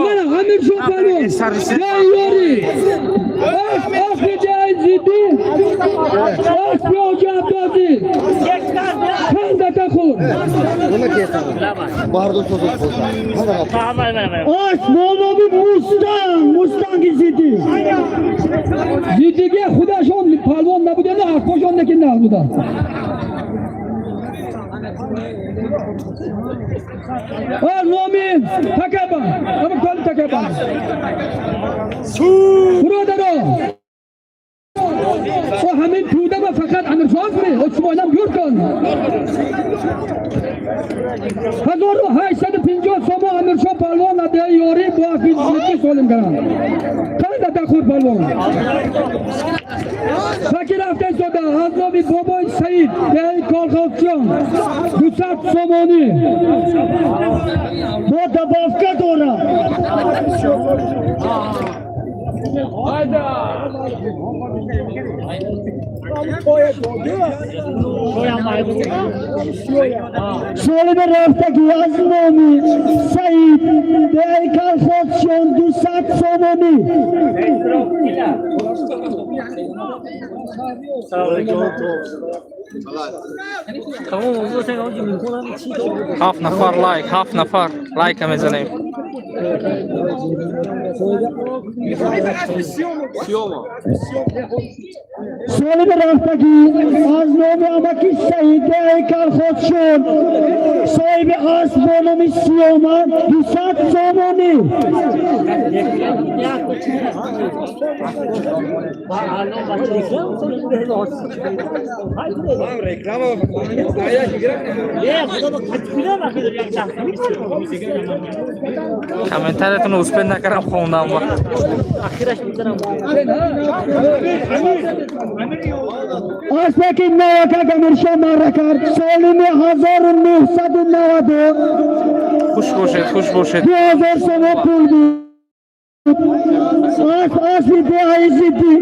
Мана Амиршо палвон. Ёри. Асп зидди. Асп Ҳоҷи Абдуазиз. Қандака худ. Асп бо номи Мустанг, Мустанги зиддӣ. Зиддиги худашон палвон набуданд, аспошон лекин нағз буданд. Аз номи Такаба, Амиртоли Такаба. Бародаро, о ҳамин тӯда ва фақат Амиршоҳ ме, о шумо инам юртон. 1850 сомо Амиршоҳ палвон адеи ёрӣ бо аспи зиддӣ солим карданд. Қанда тахур палвон. Факир рафта истода аз номи бобои Саид деҳаи Колхозчиён 200 сомонӣ. Бо добавка дорад. Солими рафтагӣ аз номи Саид деҳаи Колхозчиён 200 сомонӣ. Ҳафт нафар лайк, ҳафт нафар лайка мезанем. Солими рафтагӣ аз номи амаки Саид деҳаи Колхозчиён соҳиби асп бо номи Сиёма 200 сомонӣ. Комментариятонро успед накардам хондам. Аспе ки навакак Амиршоҳ марра кард солими 1990. Хуш бошед, хуш бошед. 2000 сомо пул буд. Асп аспи деҳаи зиддӣ,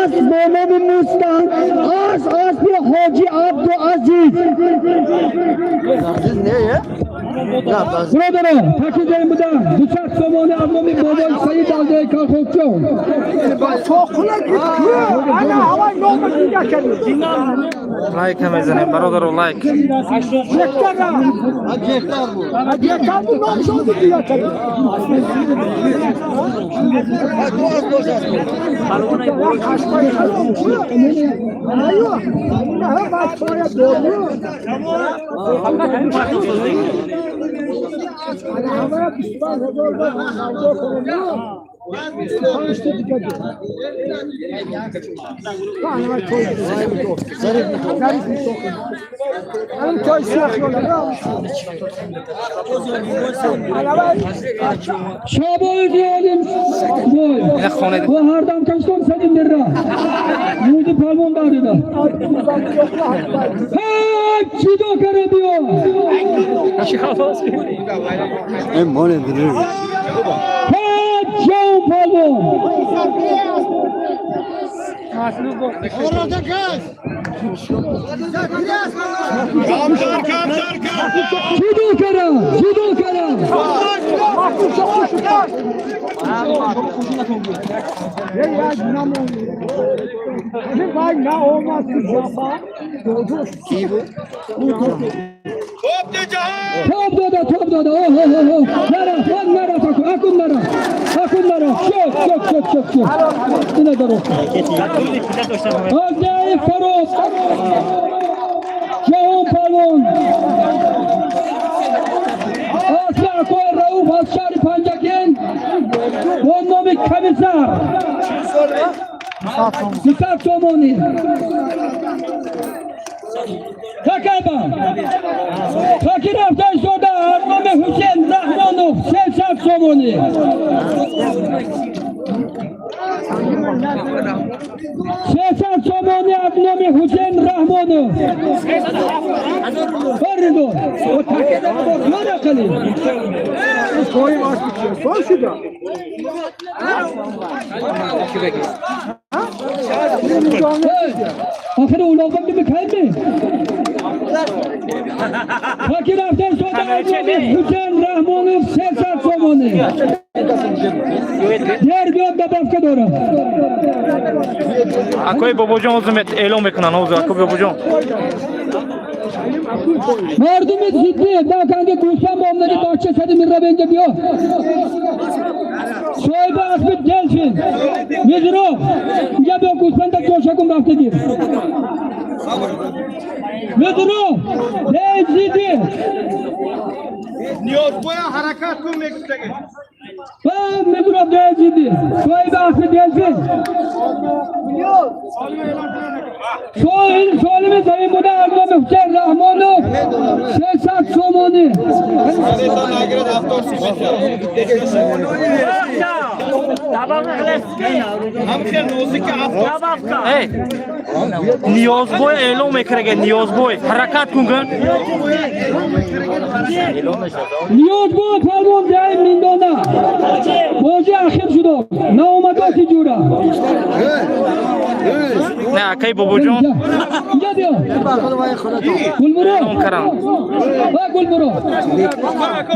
асп бо номи Мустанг, асп аспи Ҳоҷи Абдуазиз. Бародаро, такидем буда 200 сомонӣ аз номи бобои Саид аз деҳаи Колхозчиён. Лайка мезанем, бародаро, лайк. Шабои зиёдим бой. Ина хонед. Ва ҳардам каштон садим дирра. Музи палвон дарида. Ҳа, чидо кара биё. Ҳа, ҷавон палвон. Чидо кара, чидо кара. Топ дода, топ дода. Оҳ, оҳ, оҳ. Нара, он нара, акун, акун нара. Акун нара. Шок, шок, шок, шок, шок. Ина даро. Аз деҳаи Фароб. Ҷавон палвон. Асли акои Рауф аз шаҳри Панҷакент бо номи Комиссар. 200 сомонӣ. Такаба. Таки рафта истода аз номи Ҳусен Раҳмонов 300 сомонӣ. 300 сомонӣ аз номи Ҳусен Раҳмонов. Баридор. О такеда бор ёрақали. Охири улоғам бимикайми? Таки рафта истода аз номи Ҳусен Раҳмонов 300 сомонӣ. сомонӣ. Дер биёд, добавка дорам. Акои Бобоҷон ҳозир эълон мекунанд, ҳозир акои Бобоҷон. Мардуми зиддӣ наканги гӯсфанд бомдаги бача сади мирра бенҷа биё. Соҳиби асби Делфин Мизро, инҷа биё, гӯсфанда ҷошакум рафтагир. Мизро ей зиддӣ. Ниёзбоя ҳаракат кун, мегуфтаги. Мизро дей зиддӣ, соҳиби асби Делфин. Соҳил солими замин буда аз номи Ҳусейн Раҳмонов 300 сомонӣ. Эй, Ниёзбой эълон мекарага, Ниёзбой ҳаракат кун ган. Ниёзбой палвон деҳаи Миндона. Бозӣ ахир шудо. Наомадоти ҷура. Не, акаи Бобоҷон. Инҷа биё. Гулмурод. Эълон кардам. Ва Гулмурод.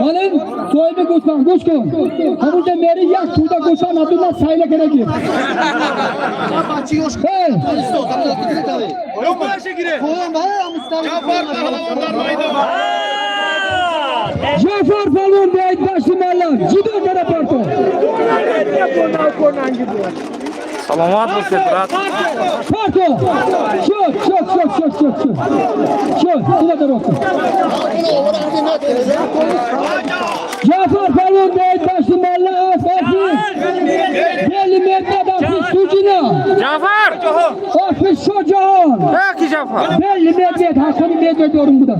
Мана ин соҳиби гӯсфанд, гӯш кун. Ҳамунҷа мери, як тӯда гӯсфанд Абдулла сайла кара гир. Эй! Ҷафар паҳлавон дар майдон. Ҷафар палвон деҳаи Дашти Маллак. Ҷидо кара парто. Саломат бошед, брат. Парто! Шуд, шуд, шуд, шуд, шуд, шуд. Шуд, ина дарофт. Ҷафар палвон деҳаи Дашти Маллак аст, аси. Бели меднад аси Суҷина. Ҷафар! Аси Шоҷаҳон. Аки Ҷафар. Бели медвед, ҳаққани медвед дорум буда.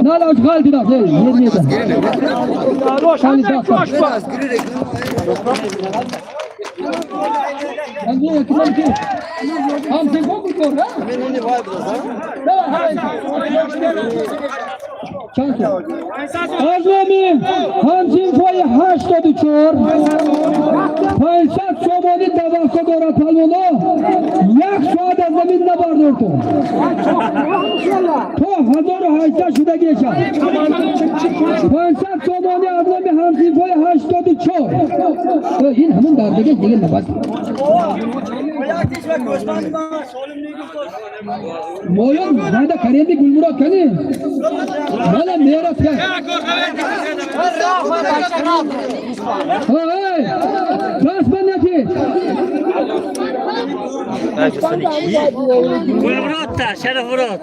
Налаш ғалтида, эй, медведа. Хали дафта. Аз номи ҳамсинфои 84 500 сомонӣ добавка дорад палвоно. Як соат аз замин набардортон. То 1800 шудагиша. 500 сомонӣ аз номи ҳамсинфои 84. Ин ҳамон дардагаш дига набад. Моён мада каренди Гулмурод кани. Мана мерас ка. Эй! Даст ба наки. Gulmurod-da, Sharafmurod.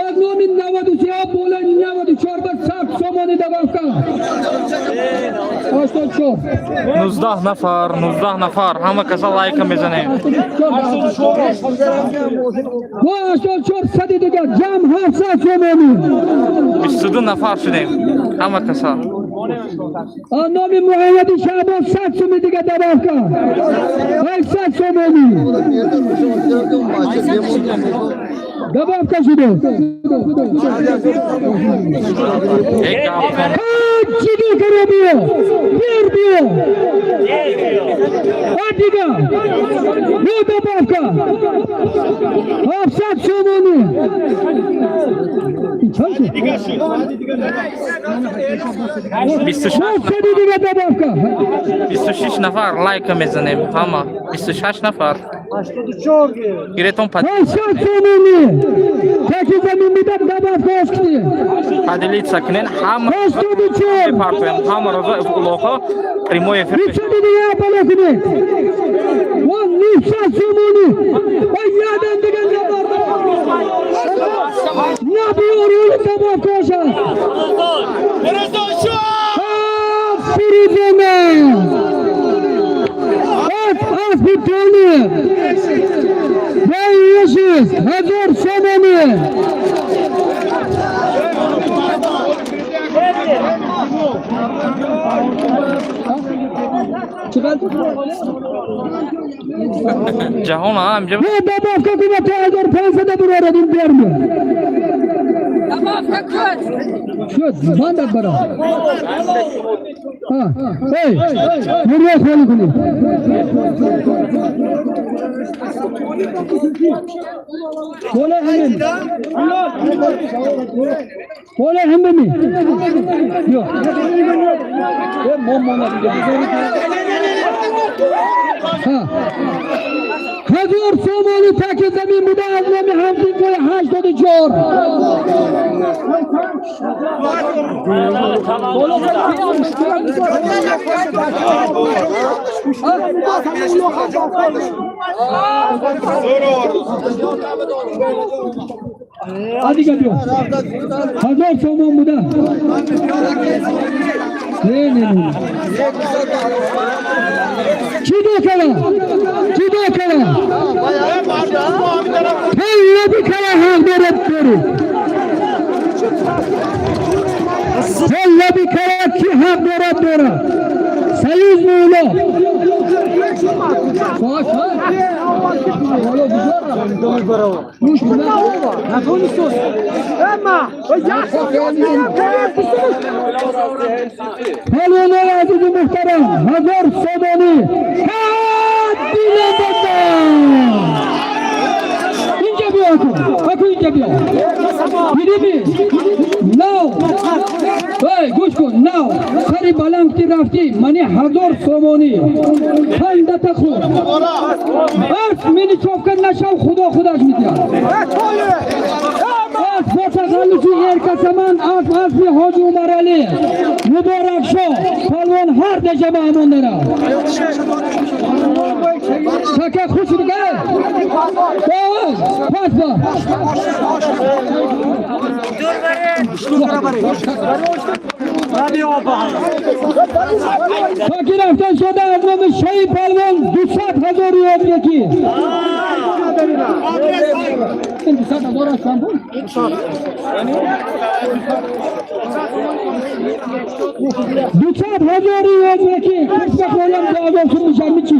Аз номи 93 болои 94 ба 100 сомонӣ добавка. 84. 19 нафар, 19 нафар. Ҳама каса лайка мезанем. Бо 84 сади дигар ҷамъ 700 сомонӣ. 22 нафар шудем. Ҳама каса. Аз номи Муҳаммади Шаҳбоз 100 суми дигар добавка. 800 сомонӣ. Добавка шуд. Эй гап. Ҷиддӣ кара биё. Бир биё. А дига. Бо добавка. 700 сомонӣ. Чанд шуд? 26. 700 дига добавка. 26 нафар лайка мезанем. Ҳама. 26 нафар. Гиретон под 800 сомонӣ. Таки замин медад, добавка ошкни. Поделиться кунен. Ҳама 84. мепартоем. Ҳама роза улоқо прямой эфир. 300 дига бало кунед. Ва 900 сомонӣ. Ва ядам дигар набарда. Набиёр ули добавка оша. Фирӯзона. Аз аспи тони. Ва 1000 сомонӣ. Ҷаҳон ҳамҷа. Ва добавка кунад то 1500 бурорад ин берми. Шуд, мандат бара. Эй, мурё холи кунед. Болои ҳамин. Болои ҳамин. Биё. 1000 сомонӣ таки замин буда аз номи ҳамсинфои 84. Дига биё. 1000 сомон буда. Не, не, не. Чидо кала? Чидо кала? Таллаби кала ҳақ дорад бери. Таллаби кала ки ҳақ дорад дорад. Союз муло. Палвонои азизу муҳтарам, 1000 сомонӣ инҷа биё, аку инҷа биё. Дидими? Нав. Эй, гӯш кун, нав. Сари баланд ки рафтӣ, мани 1000 сомонӣ. Пандата хӯр. Ас миничовка нашав, худо худаш медиҳад. Аз бо тахаллуси Эркасаман, аз аспи Ҳоҷи Умаралӣ. Муборакшо, палвон ҳар деша ба ҳамон дара. Така хуш дига. Пас ба. Таки рафтан шуда аз номи шоҳи палвон 200 000 ёдгеки. Ин 200 000 аз чанд пул? 200 000 ёдгеки. Кишба холам 2000 сум мешам мичи.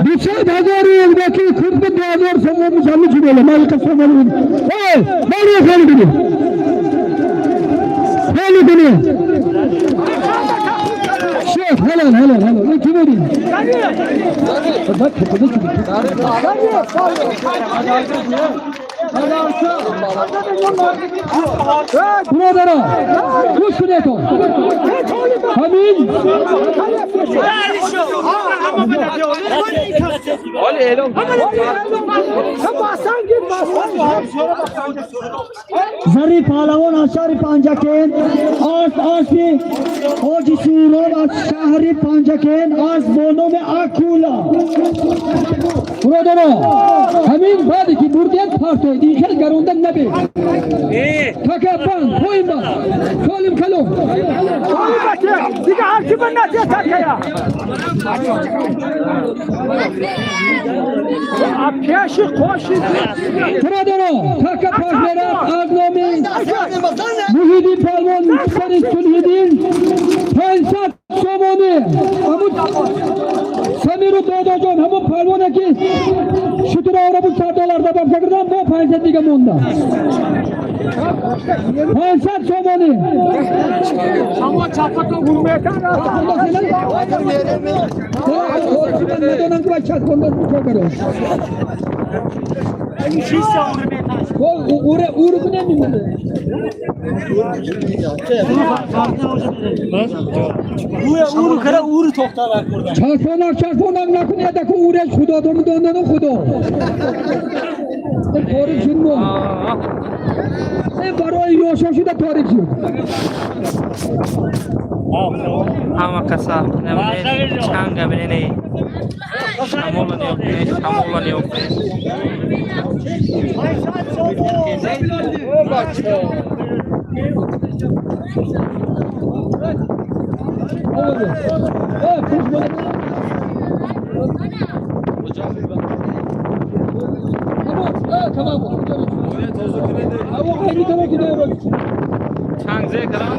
200 000 ӯзбеки курби 2000 сомон мушалли чӣ малика сомон. Эй, мали холи куни. Холи куни. Шеф, ҳалол, ҳалол, ҳалол. Ин ки буди? Бародаро, гӯш кунетон. Ҳамин Зари паҳлавон аз шаҳри Панҷакент, аст аспи Ҳоҷи Суроб аз шаҳри Панҷакент, аст бо номи Акула. Бародаро, ҳамин баъде ки бурдият партоед, ин хел гаронда набед. Така банд, поин банд. Солим калом. Дига ҳар ки бинатия такая. Пеши қоши. Бародаро, така паш мерад аз номи Муҳиддин палвон писари Сулҳиддин 500 сомонӣ. Ҳамун Самиру додоҷон, ҳамун палвоне ки шутураора буд $100 добавка кардам, бо 500 дига монда. 500 сомонӣ. Медонам ки вай часпондаз чо кард. Уре намемонад. Часпонак, часпонак накунед, аку уреш худо домидондану худо. Ин торик шуд мо. Ин барои ёшо шуда торик шуд. Ҳама каса чанга бинене, шамола нигоҳ кунед, шамола нигоҳ кунед. Тамом. Аво айни кара ки дайро. Чанг зе кардам.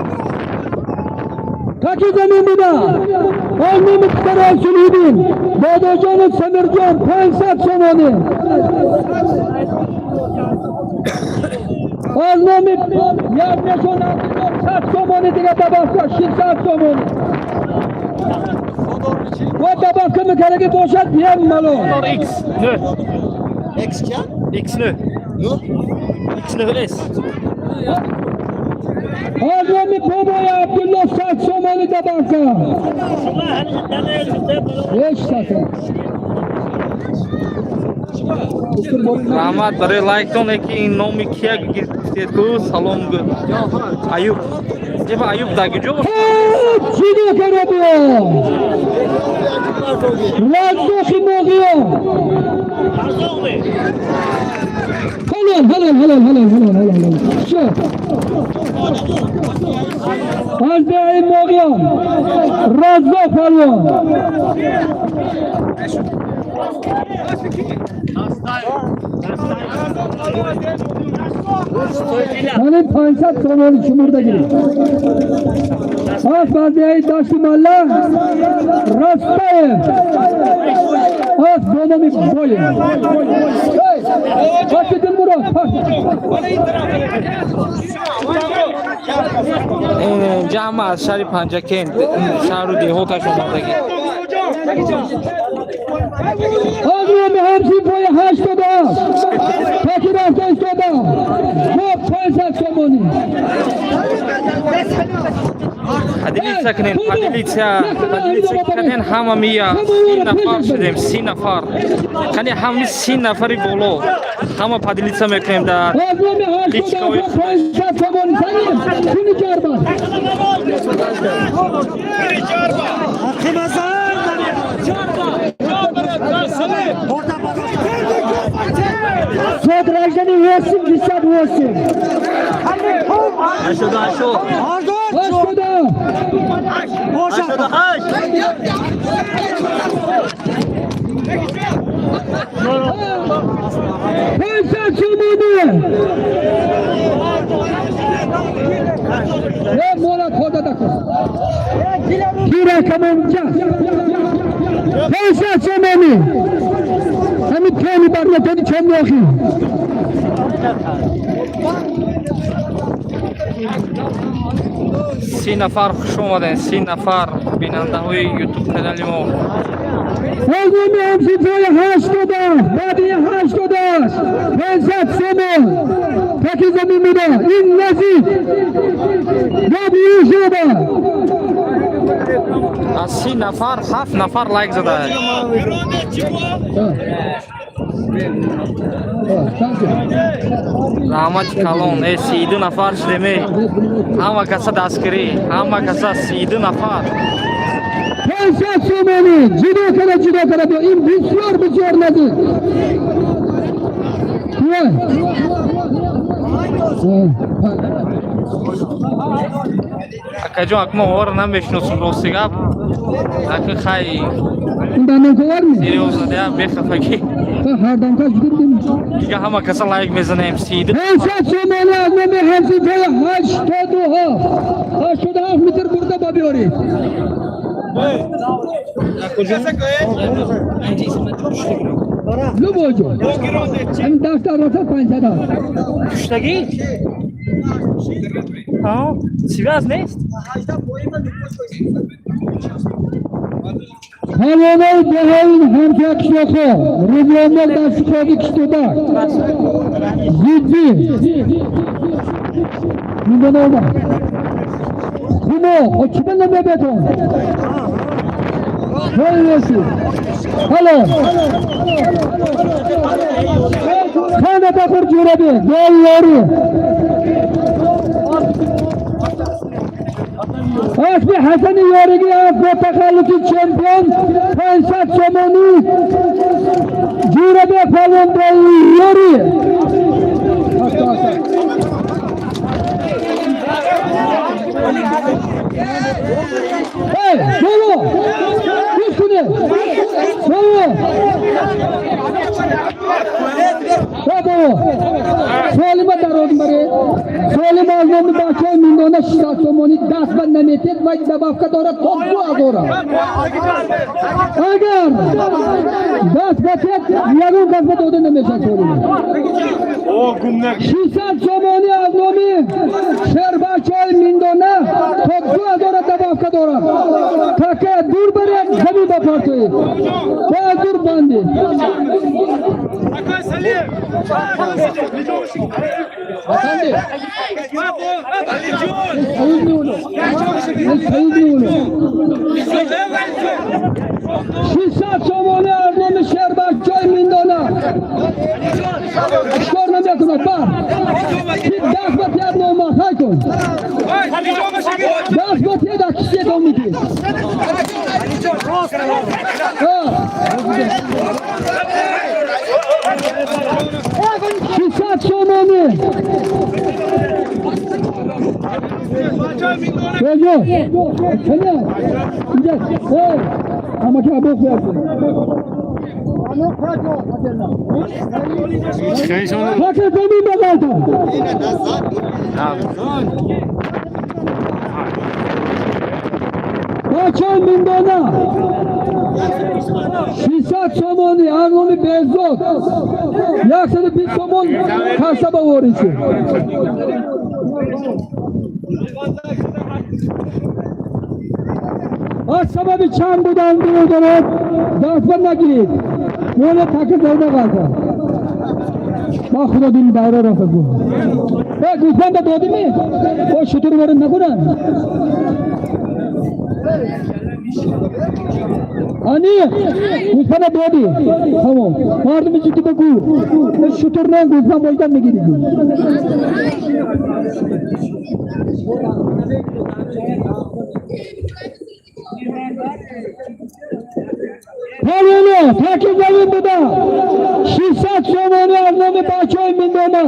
Таки замин буда. Олми муқтаро Сулидин. Бодоҷону Самирҷон 500 сомонӣ. Аз номи Ярнешон Абдулло 100 сомонӣ дига добавка 600 сомонӣ. Ва добавка мекардаги бошад биям мало. X 9. X чанд? X 9. X 9 S. Аз номи бобои Абдулло 100 сомонӣ добавка. Ҳеч сата. Раҳмат барои лайктон, ки ин номи кия гирифтед ку салом гӯ. Аюб. Ҷеба Аюб дар куҷо бошад? Чино карабиё. Раздохи моғиё. Ҳалол, ҳалол, ҳалол, ҳалол, ҳалол, ҳалол, ҳалол. Шо. Аз деҳаи Моғиён. Раздох палвон. Ҳамин 500 сомони шумурда гирифт. Аз баъзеҳои дашти малла Растаев. Аз бо номи Боев. Паси Дилмурод. Ин ҷамъ аз шаҳри Панҷакент, шаҳру деҳоташ омадагӣ. Аз номи ҳамсинфои 88. Таки рафта истода. Бо 500 сомонӣ. Поделиться кунед, поделиться, поделиться карден ҳама мия 30 нафар шудем, 30 нафар. Қани ҳами 30 нафари боло. Ҳама поделиться мекунем дар Аз номи 87 500 сомонӣ. Салим, куни ҷарбан. Сод рождения 88. 80. 500 сомонӣ. Е мола хода дакун. Кира камонча. 500 сомонӣ. Ҳамин тони барнатони чом охи. 30 нафар хуш омадем, 30 нафар бинандаҳои ютуб канали мо. Аз номи ҳамсинфои 80 баъди 88 500 сомон. Таки замин буда. Ин наздик. Габи шуда. Аз 30 нафар 7 нафар лайк заданд. Раҳмати калон, э 32 нафар шудем, э. Ҳама каса дастгирӣ, ҳама каса 32 нафар. 500 сомонӣ. Ҷудо кара, ҷудо кара биё. Ин бисёр бисёр наздик. Кия? Акаҷон, акма ора намешиносум рости гап. Аки хай Ин дандонковар ми? серьёзно дея бехафагӣ. Ҳардамкаш гирдим. Дига ҳама каса лайк мезанем 32. 500 сомонӣ аз номи ҳамсинфои 87. 87 метр бурда ба биёред. Любой ҷо. Ҳамин дафтар расад 500 аст. Куштагӣ? Связь нест? Палвонои деҳаи ҳамсоя қишлоқҳо, Рубломол дастиқоди Киштобак. Зиддӣ. Минданома. Хумо, о чӣ ба намебетон? Ҳолеси. Ҳало. Хана Бақур Ҷӯрабек, дуои ёрӣ. Асби Ҳасани Ёригӣ аст бо тахаллуси чемпион 500 сомонӣ. Ҷӯрабек палвон дуои ёрӣ. Эй, боло! Гӯш кунед! Боло! Ба боло! Солима дарод баред. Солима аз номи бачаҳои Миндона 600 сомонӣ, даст ба наметед ва добавка дорад то 2000. Агар даст батед, ягон кас ба дода намешавад. Солима 600 сомонӣ аз номи шербачаҳои Миндона, то 2000 добавка дорад. Кака дур баред, замин ба партоед, ба дур бандед. Афанди. Союз меуно. Союз меуно. 600 сомонӣ аз номи шербачаҳои Миндона. Чикор намекунад бар. Ки даст ба тият нома хай кун. Даст ба тият аксия домиди. Ҳа. 600 сомонӣ. Беҷо. Кене. Инҷа. Эй. Амаки або хуяку. Таки замин ба ғалта. Бачаи Миндона. 600 сомонӣ аз номи Беҳзод. 120 сомон касса ба ворид шуд. Аз сабаби чанд будан, бародарон, даст ба нагиред. Мола таки зарба ғалта. Ба худо дин давра рафта гу. Э, гӯсфанда додими? О, шутур ворид накунанд. Ани, гӯсфанда додӣ. Тамом. Мардуми ҷиддӣ ба гӯ. Шутур нан гӯсфанд боидан мегирӣ гӯ. Палвоно, таки замин буда. 600 сомонӣ аз номи бачаҳои Миндона.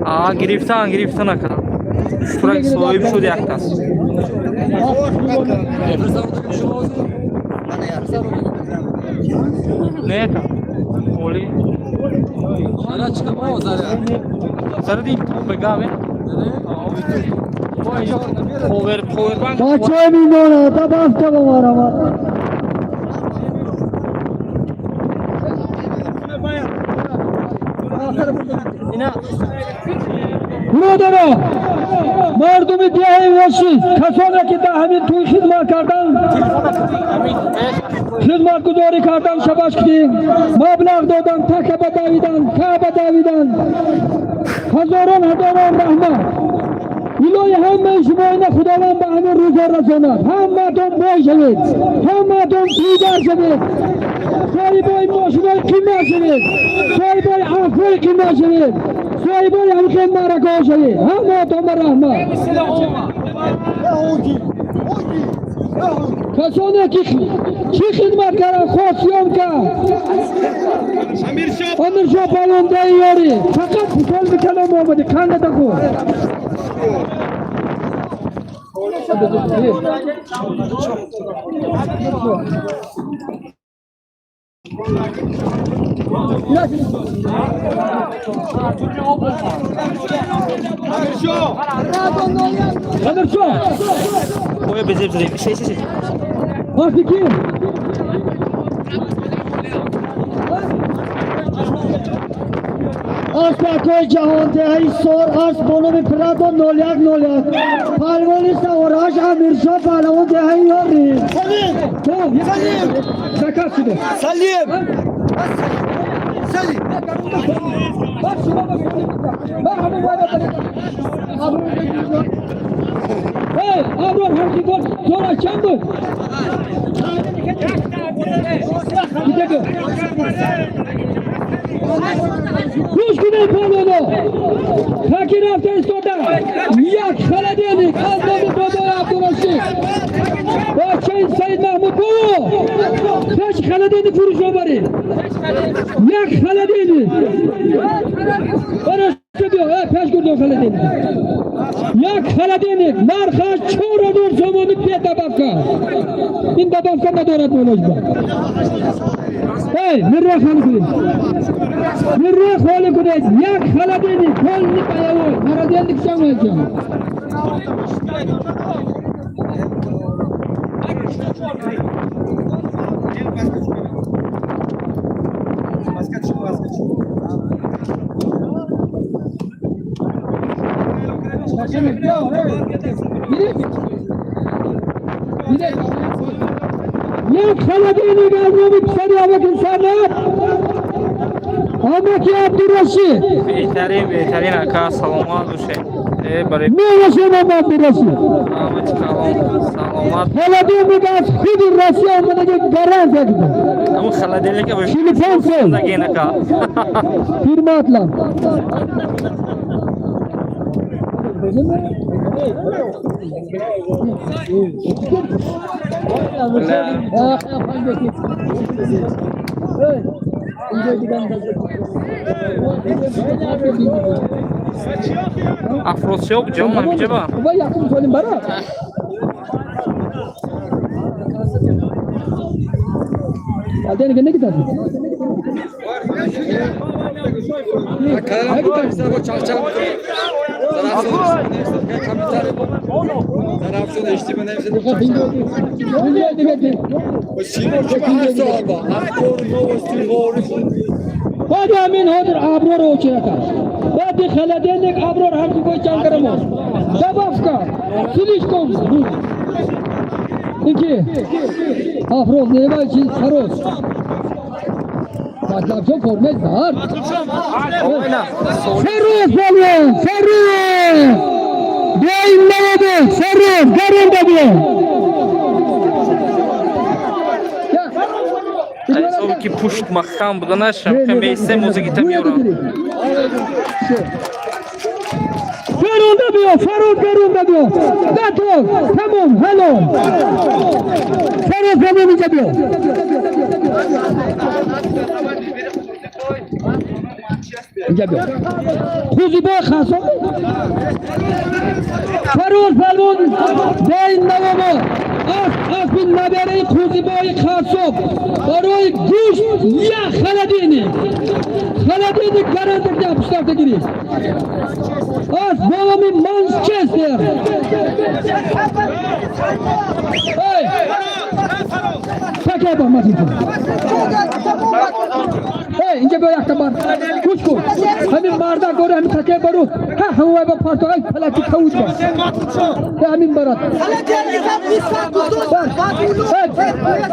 А, гирифтан, гирифта накардам. Шутурак соҳиб шуд як кас. Не, оли. Заради бегаме. Повер повербанк. Бачаҳои Миндона добавка ба марамад. Бародаро, мардуми деҳаи Вошиз, касоне ки дар ҳамин тӯй хизмат карданд, хизматгузорӣ карданд, шабашкӣ маблағ доданд, така ба давиданд, каба давиданд, ҳазорон ҳазорон раҳмат. Илоҳи ҳамаи шумо ина Худованд ба ҳамин рӯзҳо расонад. Ҳамаатон бой шавед, ҳамаатон пулдор шавед, соҳибои мошинои қимат шавед, соҳибои афвои қимат шавед, соҳибои ҳамхел маъракаҳо шавед. Ҳамаатон ба раҳмат. Касоне ки чӣ хизмат карданд, хосиём кард Амиршоҳ палвон даи ёрӣ, фақат солби калом омадӣ, қандата хӯр. Амиршоҳ. Оя безеб задем. Се се се. Вақти ки Аспакҳои ҷаҳондеҳаи сор аст бо номи Прадо 0101. Палвони савораш Амиршоҳ паҳлавон деҳаи Ёрӣ. Заказ шуда. Салим! Эй, Аброр ҳамхикор зора чанд буд? Гидеги. Гӯш кунед, палвоно. Таки рафта истода. Як холодильник аз номи бобои Абдурашид. Бачаи Саид Маҳмуд бобо. Пеш холодильник фурӯш оваред. Як холодильник. Барашта биё, э, пеш гурдон холодильник. Як холодильник нархаш 4000 сомонӣ бе добавка. Ин добавка надорад болоҷба. Эй, мирра холи кунед. Мирра холи кунед. Як холодильник, полный боевой. Морозильник чанд. Як холодильник аз номи писари Абакин Санат Амаки Абдурашид. Беҳтарин, беҳтарин, ака, саломат бошед. Э, барои Мевашем, ама Абдурашид. Раҳмати калом, саломат. Холодильник аз худи Россия омадаги, гарантия кида. Ҳамун холодильника бо 45 сол. Нагин, ака. Фирма Атлант. Афросиёб ҷон ҳамиҷаба. Ва якум солим бара. Аден ге негитад. Баъди ҳамин ҳозир Аброр очирака. Баъди холодильник Аброр ҳамсифои чанд карамо. Добавка. Слишком. Инки. Афроз невай чи Фароз. Матлабшон формет бар. Фароз полвон, Фароз! Доим наводу, Фароз, гаронда биё. Ҳисоби ки пушт маҳкам буданаш меисе музикита меёрам. Гаронда биё, Фароз, гаронда биё. Готов, тамом, ҳалол. Фароз, тамом, инҷа биё. Инҷа биё. Қӯзибой Хасом. Фароз палвон дай навомо. Асп аспи набераи Қӯзибои Қассоб. Барои гӯшт як холодильник. Холодильник гарантия кида пуштафта гирӣ. Асп бо номи Манчестер. Эй! Такеба матифу. Эй, инҷа биё якта бар. Гӯш кун. Ҳамин мардак дора ҳамин такеба бару. Ҳа, ҳамон ба парто ай палаки кавуд ба. Ҳамин барат.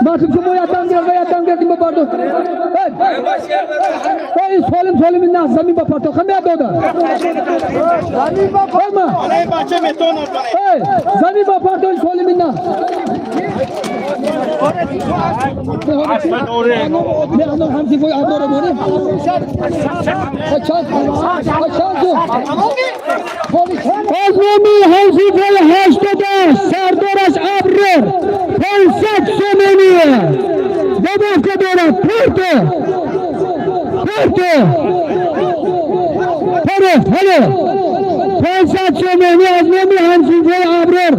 Матифу шумо ятам гир ва ятам гир ба бардо. Эй! Эй, солим солим на замин ба парто. Хамия дода. Ама. Эй, замин ба парто солим на. Ҳамсифои Аброра монем. Аз номи ҳамсифои 88 сардораш Аброр 500 сомония добавка дорад. Порто, Порто, Фароз, ҳало 500 сомони аз номи ҳамсифои Аброр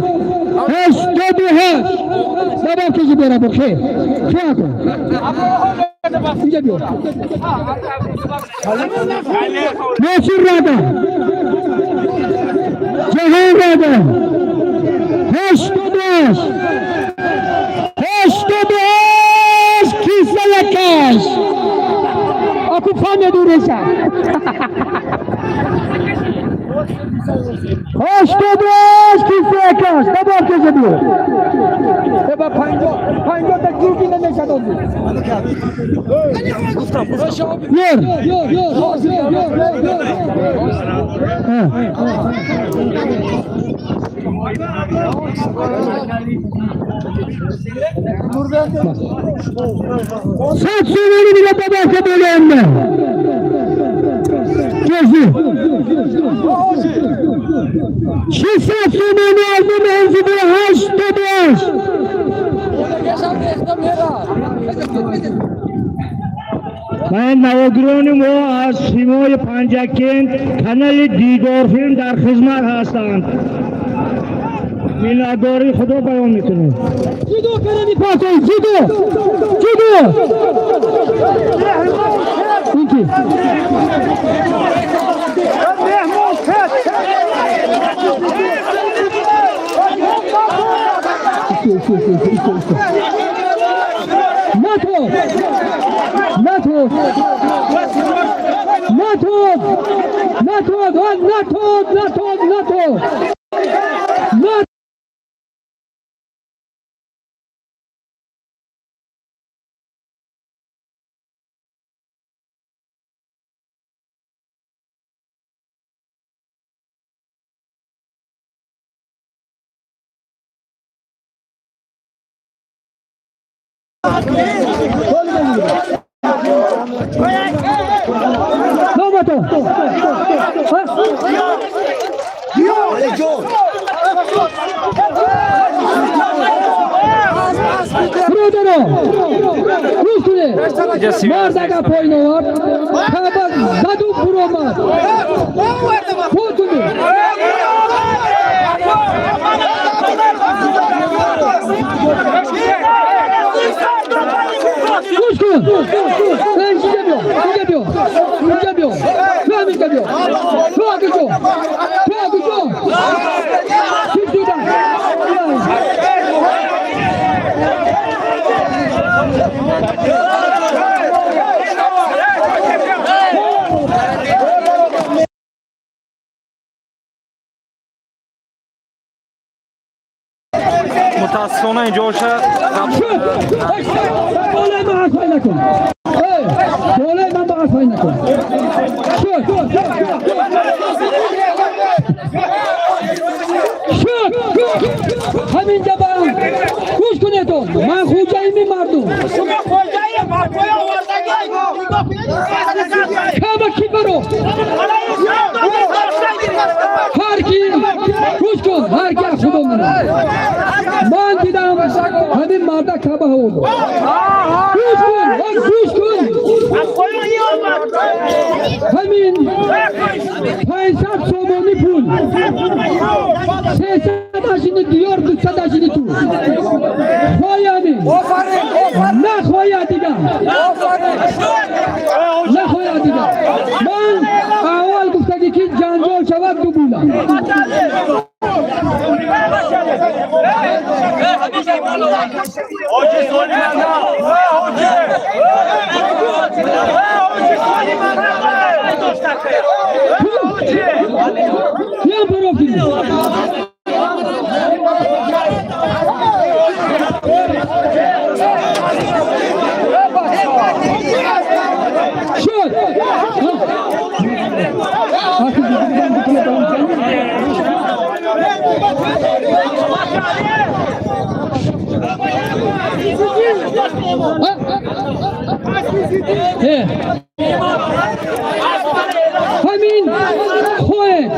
88 добавка ки бера бо хе хе акун инҷа биё. Носир Рада, Ҷаҳон Рада, 88, 88 киса якаш аку фамедуреша 88 киса якаш добавка ки биё. Еба 50 50 та ҷурги намешад озу. Ёр. Ёр, ёр, ёр, ёр, ёр. 100 сомони дига добавка болоянда. Ҷозӣ. 600 сомони аз номи ҳамсифои 88. Ман навогирони мо аз симои Панҷакент, канали Дидорфилм дар хизмат ҳастанд. Миннатдории худро баён мекунем. Ҷудо кардани пасои ҷудо, ҷудо. Ин ки? Меҳмон сет. Исто, исто, исто, исто, исто. Натов! Натов! Натов! Натов! Натов! Натов! Натов! Натов! Номато! Бародаро, гӯш кунед. Мард агар поин овард, каба заду буромад. Пул кунед. Гӯш кун, инҷа биё, инҷа биё, инҷа биё, ту ҳам инҷа биё, ту акуҷо, ту акуҷо, чӣ шуда? Мутаассифона, инҷоша. Шуд! Болои ман ҳарф накун. Эй, болои ман ҳарф накун. Шуд! Шуд! Ҳаминҷа ба гӯш кунедон. Ман хуҷаими мардум. Каба ки баро? Ҳар ки, гӯш кун, ҳар ки аз худо мемонад. Ман дидам, ҳамин марда каба ҳаво буд. Гӯш кун, гӯш кун. Ҳамин 500 сомонӣ пул. 300 ашини диёр, 200 ашини ту. Хоями. Нахоя дигар. Нахоя дигар. Ман аввал гуфтагӣ, ки ҷанҷол шавад, ду була. Киям парофтидӣ? Шуд! Ҳамин хоҳед,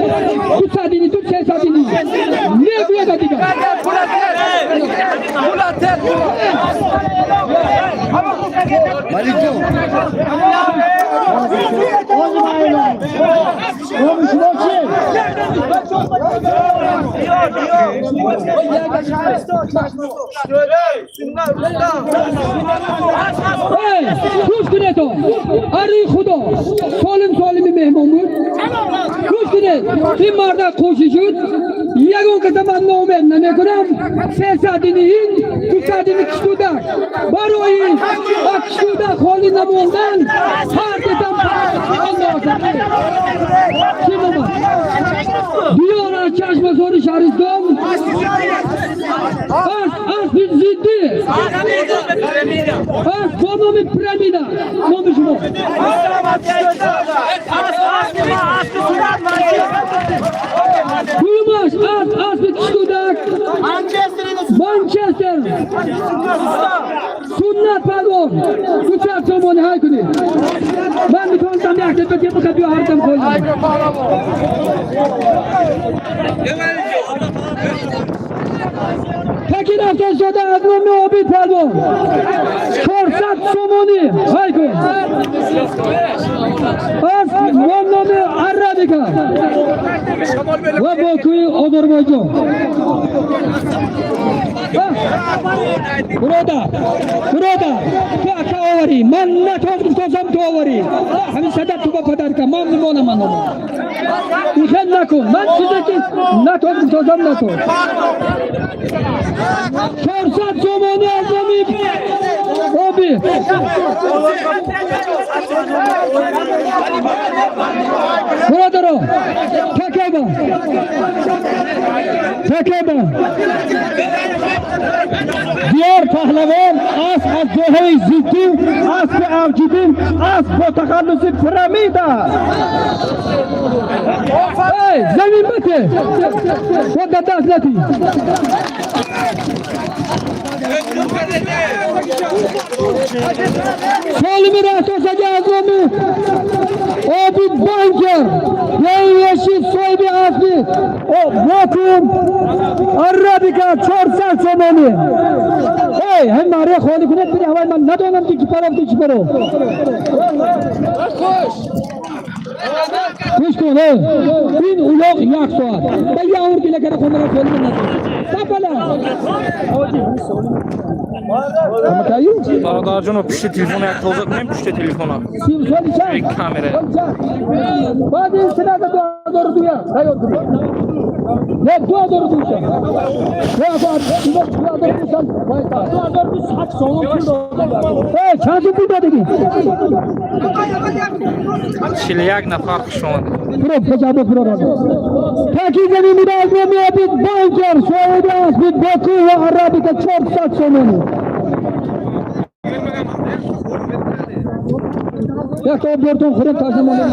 200 ини ту, 300 ини мегӯяда дигар. Эй, гӯш кунедон. Ари худо, солим солими меҳмон буд. Гӯш кунед, ин марда қӯшӣ шуд. Ягон каса ман ноумед намекунам. 300 ини ин, 200 ини киштудак. Барои киштудак холӣ намондан ҳар детам. Ким омад? Диёр аз Чашмасори шаҳристон, аспи зиддӣ, асп бо номи Пирамида. Номи шумо? Дуюмаш асп, аспи киштудак, Манчестер, Суннат палвон, 200 сомонӣ. Ҳай кунед. Ман метавонистам як тепа тепа биё, ҳардам холӣ. Таки рафтаншода аз номи Обид палвон, 400 сомонӣ. Ҳай кун. Асп бо номи Арабика. Ва Бокуи Озарбойҷон. Биродар, биродар, ту ака оварӣ, ман натон гуфтозам, ту оварӣ. Ҳамин садаб ту ба падарка, ман мемонам, ман ихел накун. Ман чизе ки натон гуфтозам, натон. 400 сомонӣ аз номи оби. Бародаро, такеба, такеба. Диёр Паҳлавон, асп аз ҷоҳои зиддӣ, аспи авҷидин, асп бо тахаллуси Пирамида. Эй, замин бате, вот да даст нати. Солими рафтосаги аз номи Обид Банкер Яши, соҳиби аспи Вакуум Арабика, 400 сомонӣ. Эй, ҳам мария холӣ кунед, бири ҳавай, ман надонам ки паров, ки паров. Гӯш кун, эй, ин улоқ як соат ба явр гила кара хонара холӣ надон сапала. Бародарҷоно, пушти телефона як тоза кунем, пушти телефона. Соли чанд? Камера. Баъди ин сината 2002 тайёр кунед. Не, 2002. Чанд пул додагӣ? 41 нафар, хуш омадед. Пуро паҷабо, пуро радо. Таки замин буда аз номи Обид Банкер, соҳиби аспи Боку ва Арабика, 400 сомонӣ. Як об бертон, хӯрем, таза монем.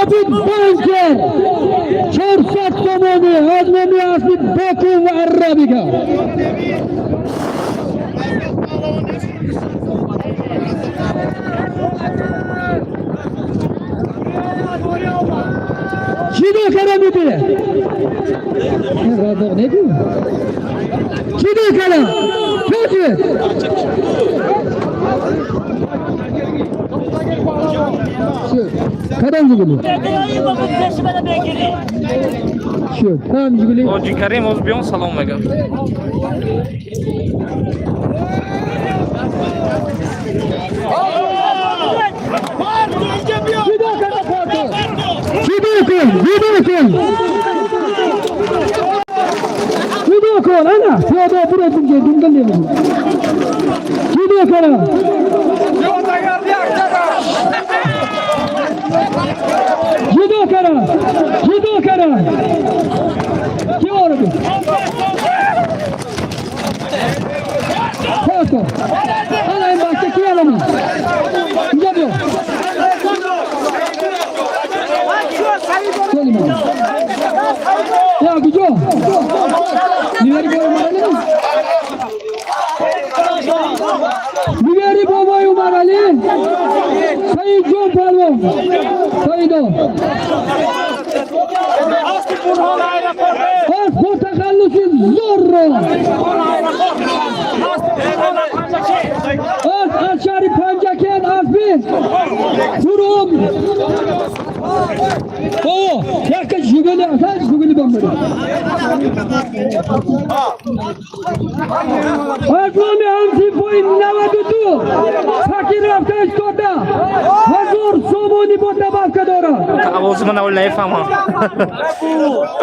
Обид Банкер, 400 сомонӣ аз номи аспи Боку ва Арабика. Чӣ кара мебире? Разоқ негӯ. Чӣ кара? Чӣ? Кадом Жигули? Шуд. Ҳам Жигули. Ҳоҷи Карим оз биён, салом мегӯям. Ҷудо кара фото. Ҷудо кун, ҷудо кун, Ҷудо кун, ана, пиёда буро дунге, дунга мемонӣ. Ҷудо кара. Ҷудо кара. Ҷудо кара. Ки оради? Фото. Ана ин бача ки алами? Инҷа биё. Солима. Я куҷо? Нивери бобои Умаралӣ? Нивери бобои Умаралӣ? Саидҷон палвон. Саидо. Пас бо тахаллуси Зорро. Аз шаҳри Панҷакент аспи Пуроб. Бобо, якка Жигули аст, Жигули бамбари. Аз номи ҳамсинфои 92 таки рафта истода 1000 сомонӣ бо добавка дорад. Овози ман аввал нафаҳмам.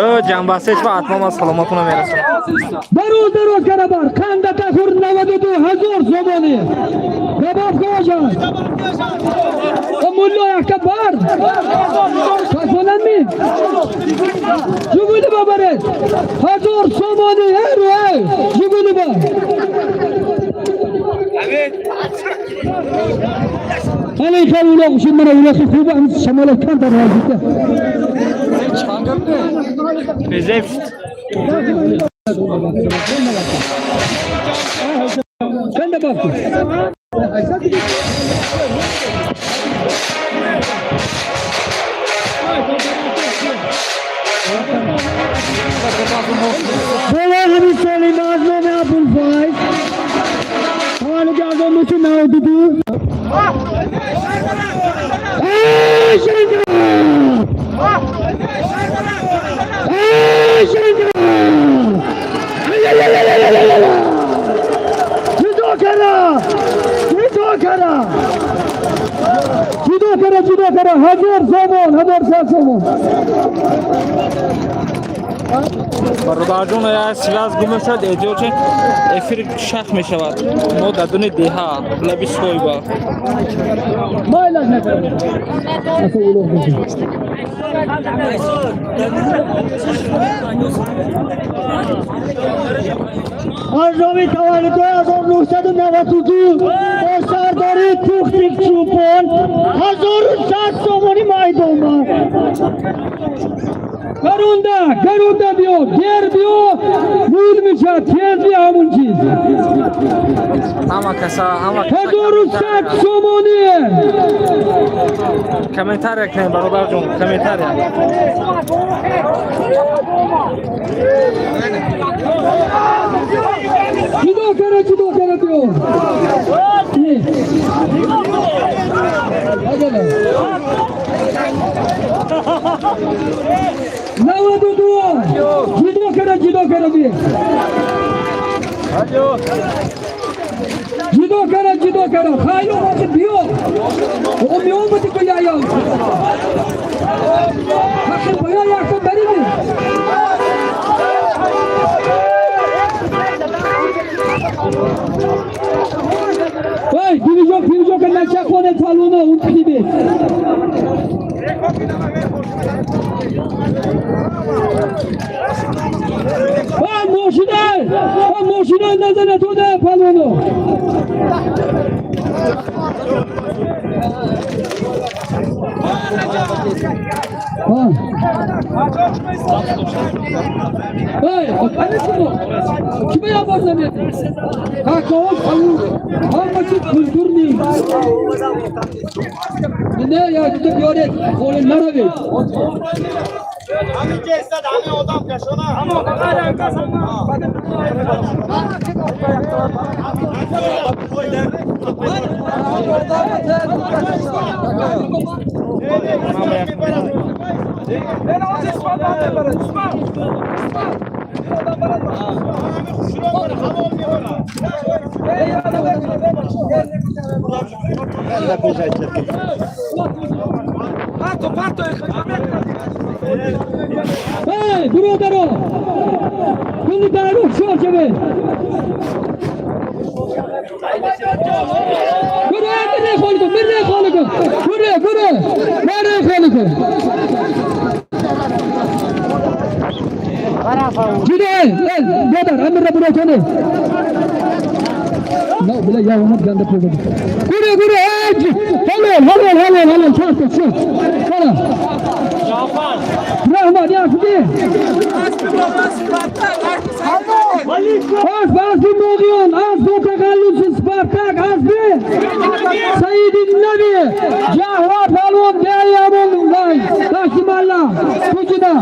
Ё ҷанбастеч ва ҳатман ман саломатона мерасонам. Дароз, дароз карабар, қанда тахур 92 1000 сомонӣ. Добавка бошад. Мулло якта бар. Чашмонанд ми? Жигули бабаред. 1000 сомонӣ, эй ру эй. Жигули ба. Ҳали хел улоқ шуд, мана улоқи хуба ҳам шамола камтар вазита. Резефт. Чанд добавка? Бобо, ҳамин солима аз номи 92. Эй, Шанкар! Эй, Шанкар! Ай-яй-яй-яй-яй-яй-яй! Ҷудо кара! Ҷудо кара! Ҷудо кара, ҷудо кара! 1000 сомон, 1100 сомон. Бародарҷон, я связь гум мешавад, эҳтиёҷ эфир шах мешавад. Мо дар дуни деҳа, лаби соҳиба. Майлаш накард. Ака улоқ бошад. Аз номи таваллудҳои 1992 бо сардарии Тухтик Чӯпон 1100 сомонӣ майдонба. Гарунда, гарунда биё, дер биё, мул мешавад, тез биё ҳамун чиз. Ҳама каса, ҳама каса. 1100 сомонӣ. Комментария кунем, бародарҷон, комментария. Ҷудо кара, ҷудо кара биё. Не. Аҷала. 92. Ҷудо кара, ҷудо кара биё. Ҷудо кара, ҷудо кара. Хайр омад биё. О меомади ку яё. Ҳақи боя якта барими. Ой, движок, движок, начахоне палуно, он пибе. А мошина! А мошина назана туда палуно. А. Эй, али шумо? Ки ба ябор намедӣ? Какао палун, ҳама чи культурный. Не, я ту биёред, холе наравед. Эй, бародаро! Куни дару шо шавед. Гуре, мире холику, мире холику. Гуре, гуре. Мире холику. Ҷудо, эй, додар, амир буратоне. На, била я омад ганда пӯгад. Гуре, гуре, эй, ҳалол, ҳалол, ҳалол, ҳалол, чорта, чор. Ҳала. Раҳмат, яхши. Асп, аспи Моғиён, асп бо тахаллуси Спартак, аспи Саиди Наби, Ҷаҳвар палвон, деямон вай, Дашти Малла, Кучида.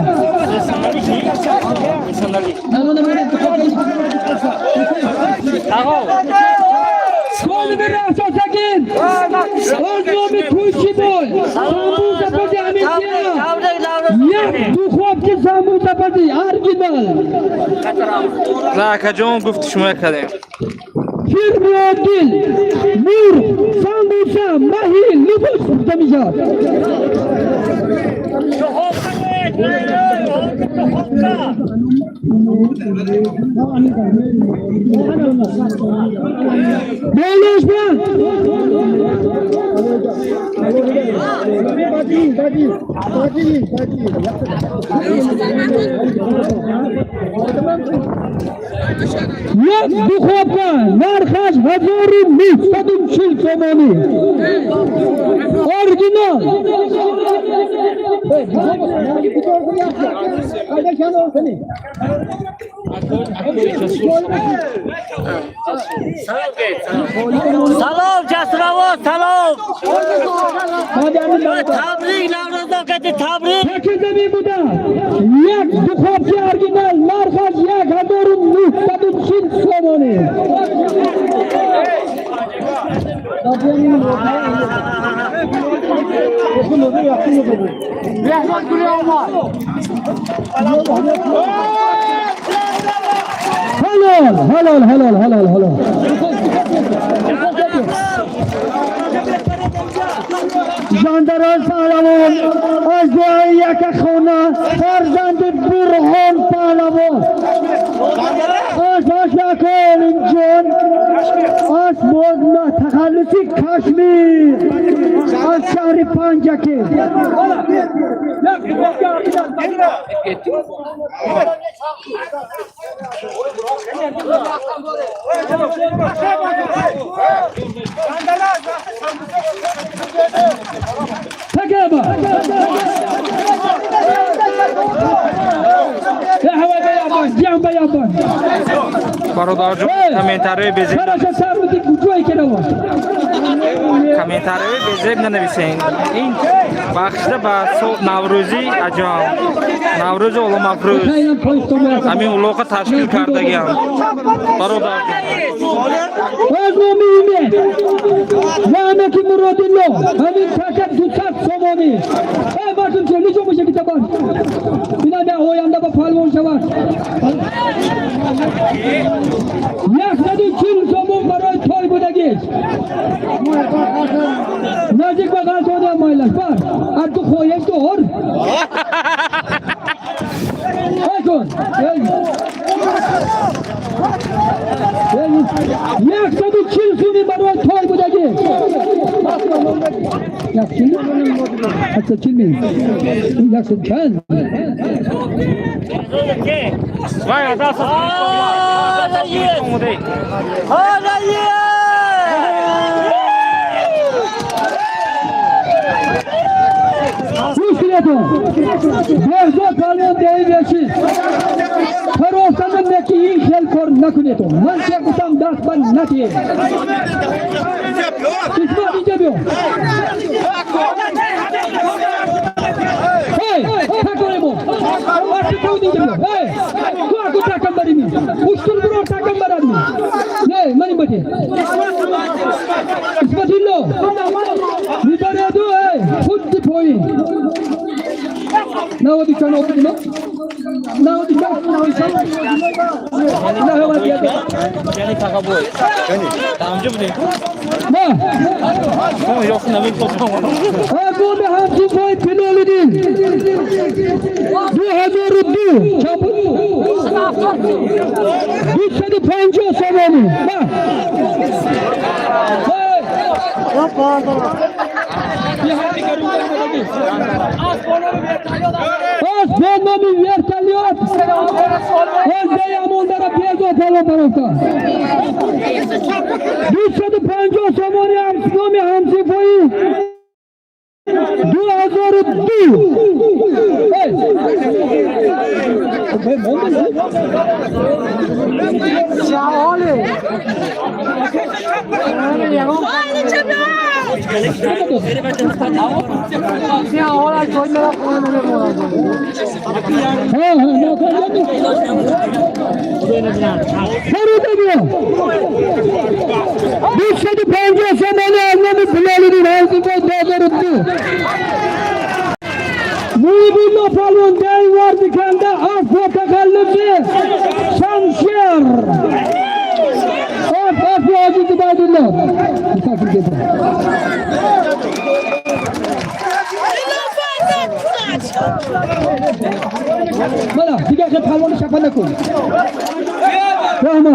Тағо. Холи бирафто сакин. Оз номи Кучибой, самбуса пази Амиртия. Як духовки самбуса пази, оригинал. На, акаҷон, гуфти шумо кардем. Фирми Одил, мурғ, самбуса, маҳӣ, либос пухта мешавад. Болош бан. Як духовка нархаш 1940 сомонӣ. Оригинал. Салом, Ҷасуробод, салом! Табрик, Наврӯзо кати табрик! Таки замин буда. Як духовки оригинал нархаш 1940 сомонӣ. Halol, halol, halol, halol, halol. Жандарон паҳлавон аз дуои яка хона фарзанди Бурҳон паҳлавон аз ашакон инҷон аз тахаллуси Кашмир аз шаҳри Панҷаки. تقابا يا حبايبي يا بان جام يا بان. Бародарҷон, комментарияи безеб Хорошо, сару ди куҷое ки рава. Комментарияи безеб нанависен. Ин бахшида ба Наврӯзи аҷам, Наврӯзи оламафрӯз Хайнам поистон. Ҳамин улоқа ташкил кардагиам, бародарҷон. Аз номи Умед ва амаки Муродилло ҳамин така 200 сомонӣ. Э, мардум, чо лиҷо боша китабан ина дар оянда ба палвон шавад. 140 сомон барои той будагиш наздик ба ғалтониам майлаш бар аз ду хоҳеш дор кун. 140 суми барои той будагӣ. Як чил, 140 ми, яксад чанд. Вай, омода. Ҳола есть! Гӯш кунедон. Беҳзод палвон деҳи вешид. Фаростанам неки ин хел кор накунедон. Ман че гуфтам, даст ба натиҳед. Исмат, инҷа биё. Эй, таконемо. Арти кауд, инҷа биё. Эй, ту аку такам барими. Уштур бирор такам барадми. Не, маним бати. Исматилло. Мибареду, эй, худди поин. Наводи чан обидима? Наводи чан, наводи чан. Наводи чан. Яъне тақаббул дамҷа будем. На. Ёх, намепосам. Аз номи ҳамсинфои Пилолидин 2002 чанд буд? 250 сомонӣ. На. Эй! Аз бо номи вертолёт аз деямондара безо палон барофта. 250 сомонӣ номи ҳамсинфои 2002. Эй! Фарида, биё. 250 сомонӣ аз номи Билолиддин ҳамсинфои 2002. Муибулло палвон деҳи Вардиканда аз бо тахаллуси Шамшер. Ас аси Ҳоҷи Зубайдулло. Мусофир кета. Мана, дигар хел палвони шапа накун. Раҳма.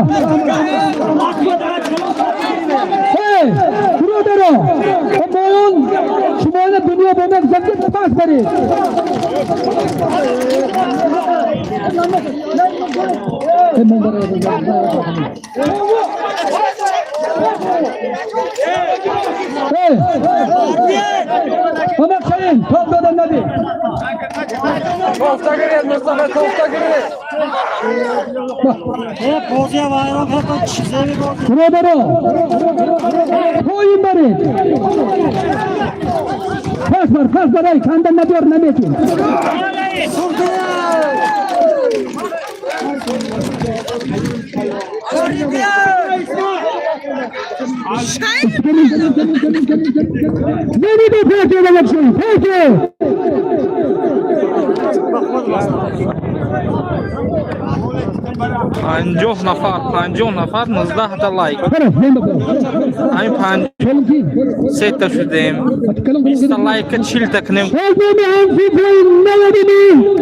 Эй, бародаро, моён шуморо дунё бо мегузам ки пас баред. Эй, мон барои. Эй! Мамак Шаhin, топ додан наби. Кофта гиред, Мустафа, кофта гиред. Бародаро, поин баред. Пас бар, пас бар, ай, канда набиёр наметин. Beni de peki bakın. Peki. 50 нафар, 50 нафар, 19та лайк. Ҳамин 53та шудем, 20та лайка 40та кунем. Хозоми ҳамсифои 99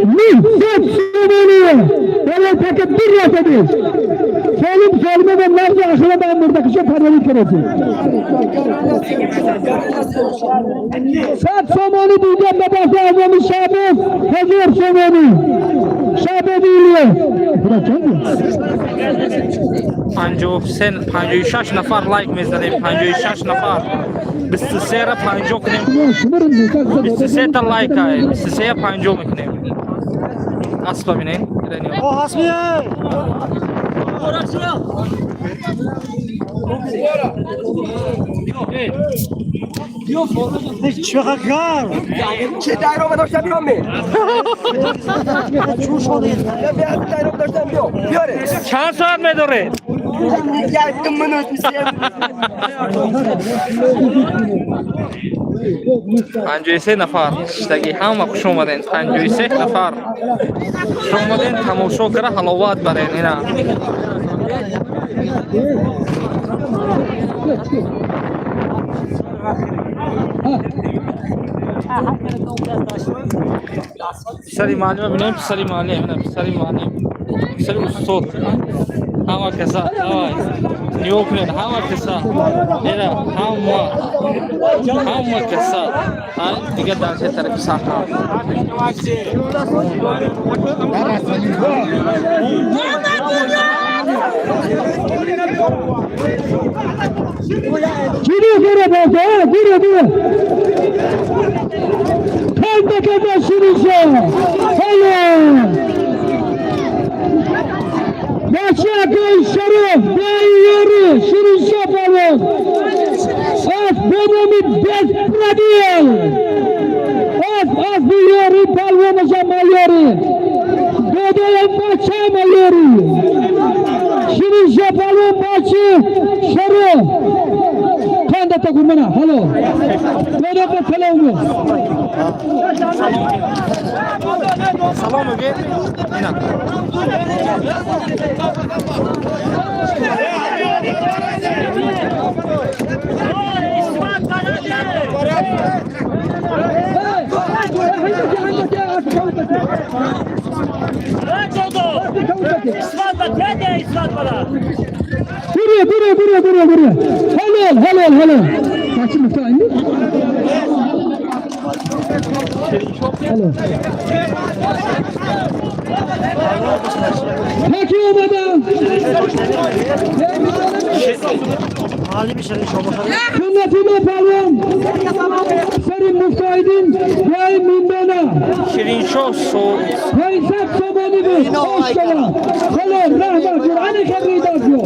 900 сомонӣ. Барои така bir расадед. Солим солима ва мағзи ахира ба мурдакиша парварид кардед. 100 сомонӣ дигар ба дасти азоми Шабоз, 1000 сомонӣ. Шабоз Илёс. 53, 56 нафар лайк мезанем, 56 нафар, 23-ра 50 кунем, 23та лайка, 23 50 мекунем. Аспа бинен. О, Ҳасми! Чӣ гарм! چه دایره داشتم بیام می Чӯ шоди. دایره داشتم بیام بیاره. Чанд соат медоред? یک دو منوت میسیم. 53 нафар шиштагӣ, ҳама хуш омаден. 53 нафар хуш омаден, тамошо кара, ҳаловат барен ина. Писари муаллима бинем, писари муаллим ина, писари муаллим, писари устод. Ҳама каса, давай, нигоҳ кунед, ҳама каса ина, ҳама каса. Дига дар се тарафи саҳна. Giriyor, giriyor bolsa, ha, giriyor, giriyor. Kalbe kadar Şirinşah. Hayır. Başakay Şerif, Bayeri, Şirinşah falan. Af Bonomi Bespradil. Af, af Biyori, Palvonuşa Mayori. Dodoya Maça Mayori. Şirinşah falan Maçı Şerif. Kanda takurmana, halo. Dodo салом. Салом мегӯед ина. Buraya, buraya, buraya, buraya, buraya. Helal, helal, helal. Kaçın muhtemelen. Helal. Peki olmadan. Sünnetine palon. Serin Muftaydin ve Mindana. Шириншоҳ со. 500 somoni بود. Hoş Helal, rahmat, Kur'an-ı Kerim'i yazıyor.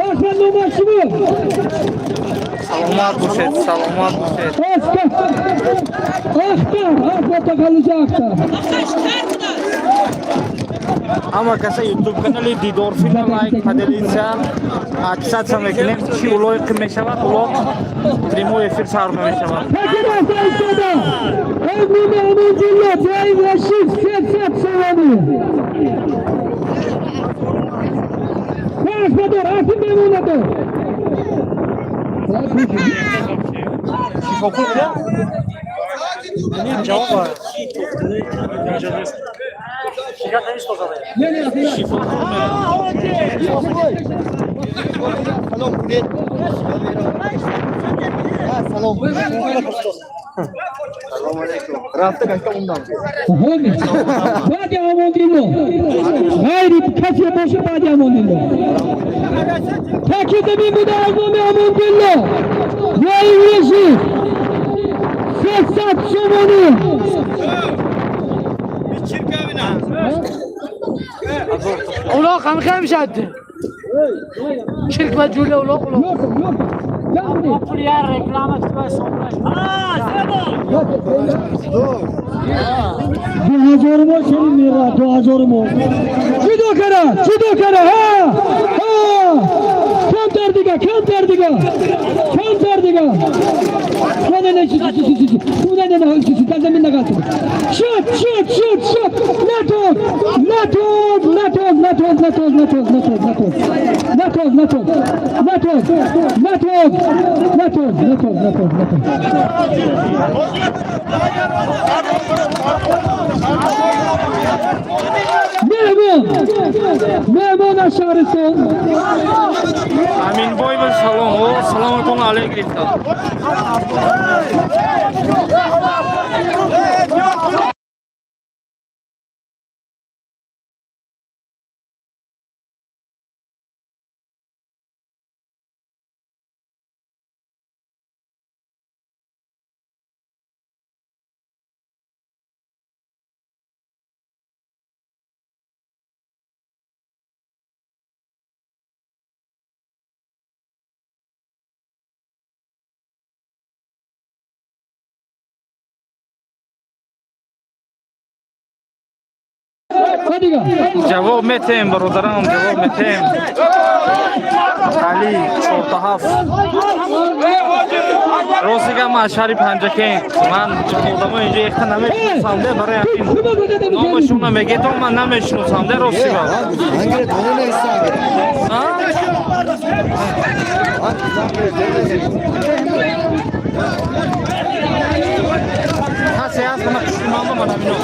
Osman Numaşı bu. Саломат бошед, саломат бошед. Osman. Ахтар, Ахтар тахаллуси Ахтар. Ҳама каса ютуб канали Дидорфилма лайк, поделиться, подписаться мекунем. Чӣ улоқи мешавад, улоқ прямой эфир сар мешавад. Peki rafta istada. Emrimi Aman Cahil Reşit 700 somoni. Paş bador, Asim Memunator. Шифокул. Ҷавоб. Шикар намистозад. Шифокул. Салом кунед. Салом. Салом алейкум. Рафта гашта ундан. Баъди Амондилло. Ғайри касе боша, баъди Амондилло. Таки замин буда аз номи Амондилло. Ҷои Решид. 300 сомонӣ. Uloq ham ham shaddi. Chirk va jula uloq uloq. Yo'q, yo'q. 2000 мо чени мера 2000 мо. Ҷудо кара, ҷудо кара, ҳа! Ҳа! Камтар дига, камтар дига. Камтар дига. Не, не, не, чи, чи, чи, чи, чи. Не, не, не, чи, чи, дар замин нағалтид. Шуд, шуд, шуд, шуд. Натоз, натоз, натоз, натоз, натоз, натоз, натоз, натоз. Натоз, натоз. Натоз, натоз, натоз, натоз, натоз, натоз. Меҳмон, меҳмон аз шаҳристон. Аминбоева, салом. О, саломатон алей гирифтам. Дига. Ҷавоб метем, бародарам, ҷавоб метем. Али чорта ҳафт. Рости гап, ман аз шаҳри Панҷакент. Ман одамо инҷо яхта намешиносам, де, барои ҳамин номашонро мегетон, ман намешиносам, де, рости гап. А? Касе ҳаст, мана пуштиманба, мана мино.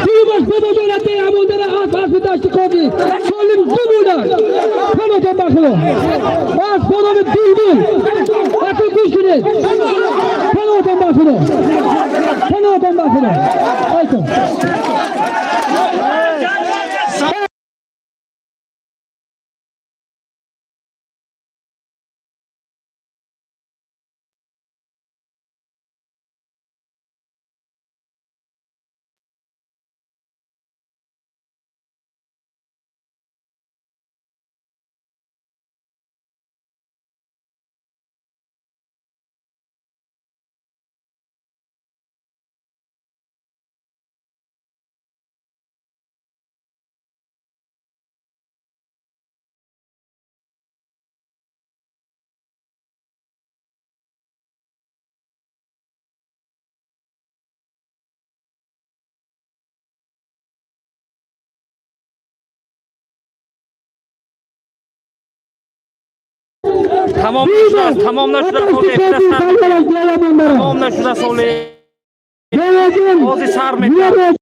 Тимаш бедодорате амондара асп, аспи дашти кови. Солим ду буда. Панотон ба худо. Асп бо номи Булбул. Акун гӯш кунед. Панотон ба худо. Панотон ба худо. Айтон. Тамом нашуда, тамом нашуда, соли тамом нашуда, соли ҳозир сар метавад.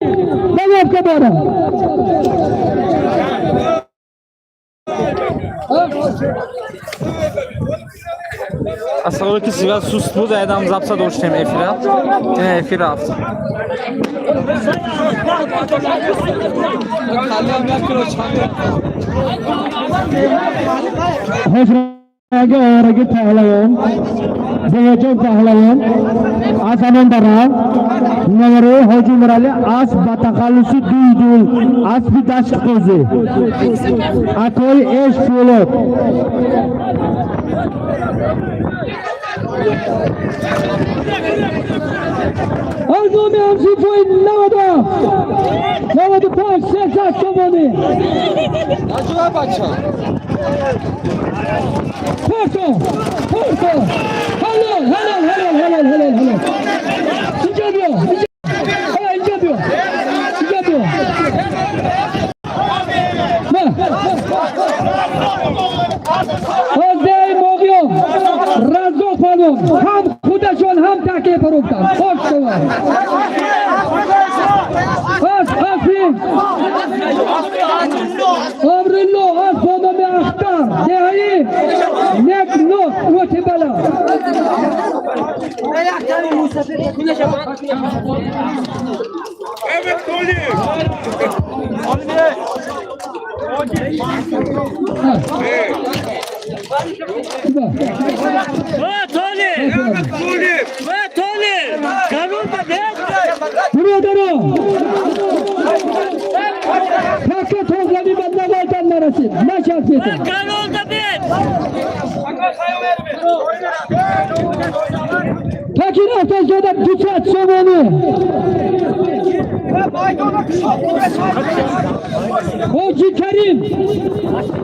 Добавка дорад. Аз сабаби ки связь суст буд, айдам запись доштем эфира. Ина эфир рафт. Ҳоҷраги овораги паҳлавон, Зояҷон паҳлавон аз ҳамон дара наварои Ҳоҷи Мурали асп ба тахаллуси Дуйдул, аспи даштқӯзӣ, акои эш Пӯлод. Аз номи ҳамсинфои 97, 95, 300 сомонӣ. Порто, порто. Ҳалол, ҳалол, ҳалол, ҳалол, ҳалол, ҳалол. Инҷа биё, инҷа. Ҳа, инҷа биё. Инҷа биё. На. Аз деҳаи Моғиён Раззоқ палвон ҳам худашон ҳам такя фурӯхтанд. Хош шавад. Аз аспи Амрилло, аз бо номи Ахтар, деҳаи Некно, Роти бала. Бародаро, така тозавӣ ба навайдан нарасид, начаспед. Таки рафтазода 200 сомонӣ. Ҳоҷи Карим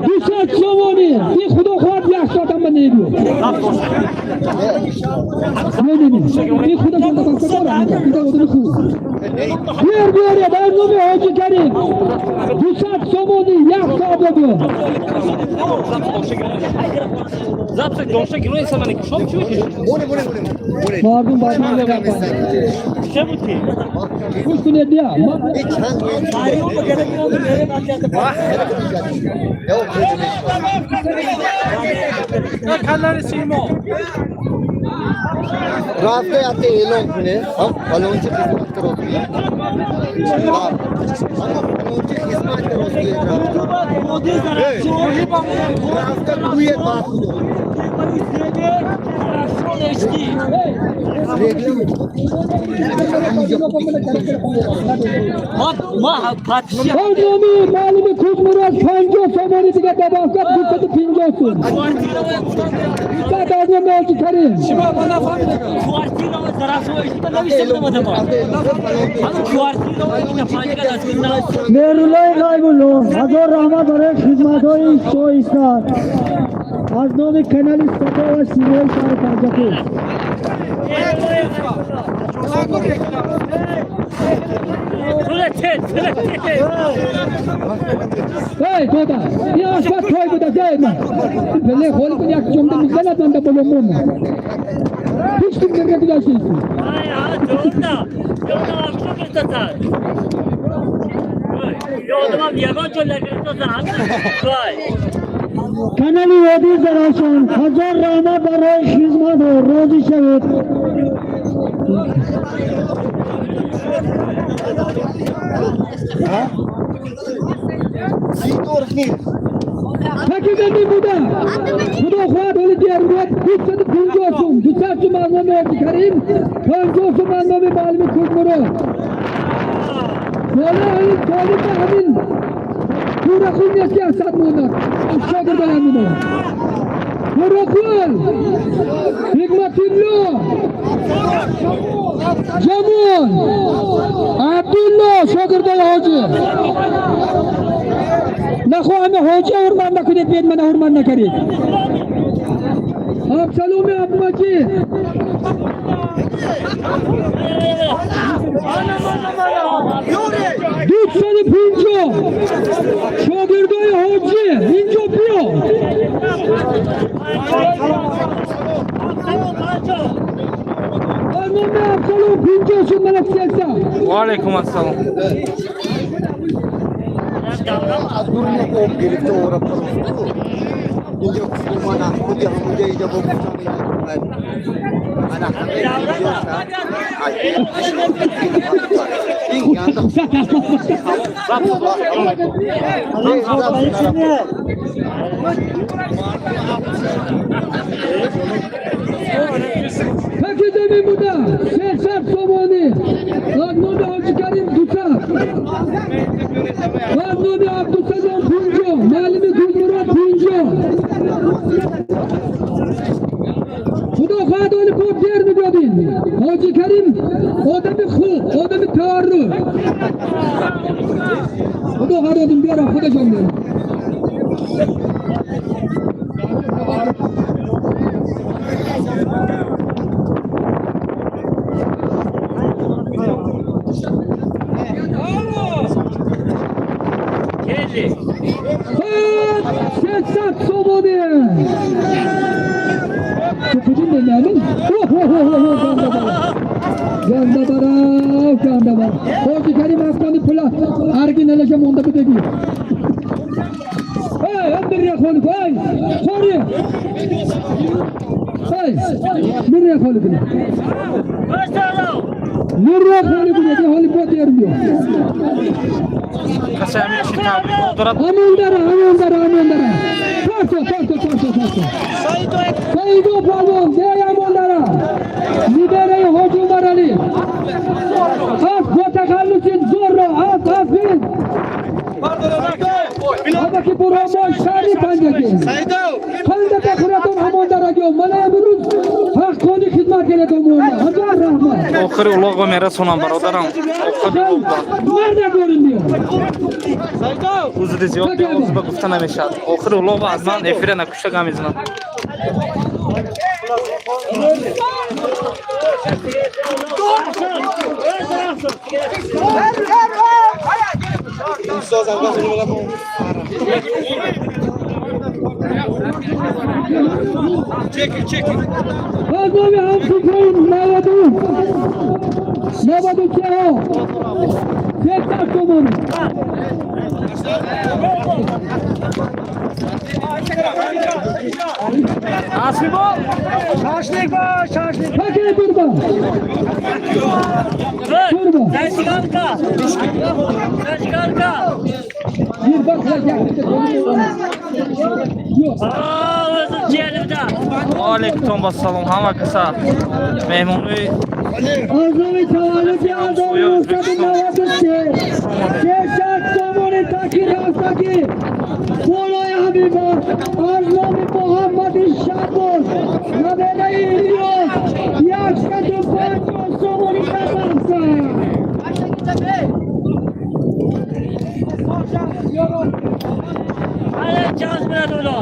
200 сомонӣ. Ин худо хоҳад як соатам ба небиёд. Не, не, не. Ин худо дорад. Ин одами хуб. Биёр, биёр, аз номи Ҳоҷи Карим 200 сомонӣ, як соат ба биёр. Запись дошта гирои самани шом чӣ буд? Мардум баъд Чӣ буд ки? Гӯш кунед, бия. رفته حتی اعلام کنه هم فلانچی خدمت درست بیه، هم فلانچی خدمت درست بیه، رفته توی Аз номи маълими Кузмурод 50 сомонӣ дига добавка, 250 сум. Баъд аз номи Ҳоҷи Карим. Меҳруллои Ғайбулло, ҳазор раҳмат барои хизматҳои шоиста аз номи канали Садо ва Симои шаҳри Панҷакент. Эй, дода, ин асбат той буда, эй, ман. Пеле холи кун, як ҷумда мизанад, ман да боло мона. Ҳеҷ ким гирга гузашт нест. Канали Водии Зарафшон, ҳазор раҳмат барои хизматҳо, розӣ шавед. Таки замин буда. Худо хоҳад ҳоли дигаргӯяд 250 сум, 200 сум аз номи Ҳоҷи Карим, 50 сум аз номи маълими Кузмурод. Боло ҳамин толиба ҳамин Пурахун нест ки асад монад. Шогирдон ҳамино. Пурахун, Ҳикматулло, Ҷамол, Абдулло, шогирдои ҳоҷи. Нахоҳам ҳоҷа ҳурмат накунед, биед мана ҳурмат накардед. Абсаломи Абдумаҷид. 250 шогирдои ҳоҷӣ инҷо биё. Аз номи Абсалом 50. 50 шуд, мана 300. Ва алайкум ассалом. Аз дур об гирифта ора просто. Инҷо мана худи ҳамунҷо инҷо бо гуфтам ана ҳама ин ганда. Таки замин буда 300 сомонӣ аз номи Ҳоҷи Карим 200, аз номи Абдусалом 50, муаллими Гулмурод 50. Худо хоҳад, оли хуб дер мебиёбин. Ҳоҷи Карим одами хуб, одами таарруф. Худо хоҳад, одам биёрам, худашон биёрам. 300 сомонӣ. Ту куҷо мемиямин? Ганда барав, ганда барав. Ҳоҷи Карим рафтани пула оригиналаша монда будагӣ. Эй, мирре холи, эй, хори. Эй, мирре холи кунед. Мирре холи кунед, ҳоли бо дер биё. Касе ҳамин чи табрикот дорад? Амон дара, амон дара, амон дара. Парто, парто, парто, парто. Саидо палвон, дей амон дара. Либераи Ҳоҷи Умаралӣ. Аз бо тахаллуси Зорро, аз бин. Ҳамаки буромой шаҳри Панҷаки. Қанда бахуратон ҳамон дарагиё. Мана имрӯз ҳаққони хидмат кардатон монда. Ҳазор раҳмат. Охири улоғро мерасонам, бародарам, охири улоғ. Марда дорим биё. Узри зиёд, беоз ба гуфта намешавад. Охири улоғ аз ман эфира накушта гам мезанам. Аз номи ҳамсифои 94 300 сомонӣ. Шашлик ба, шашлик. Таки турба. Турба. Зайчигалка. Зайчигалка. Bir bak Yo'q. Aa, özür dilerim. Ва алайкум ассалом ҳама каса меҳмонои. Аз номи таваллуди 1993 300 сомонӣ таки растаки болои ҳабиба аз номи Муҳаммади Шаббоз, набераи Илёс, 150 сомонӣ касаста. Hadi çalışmaya doğru.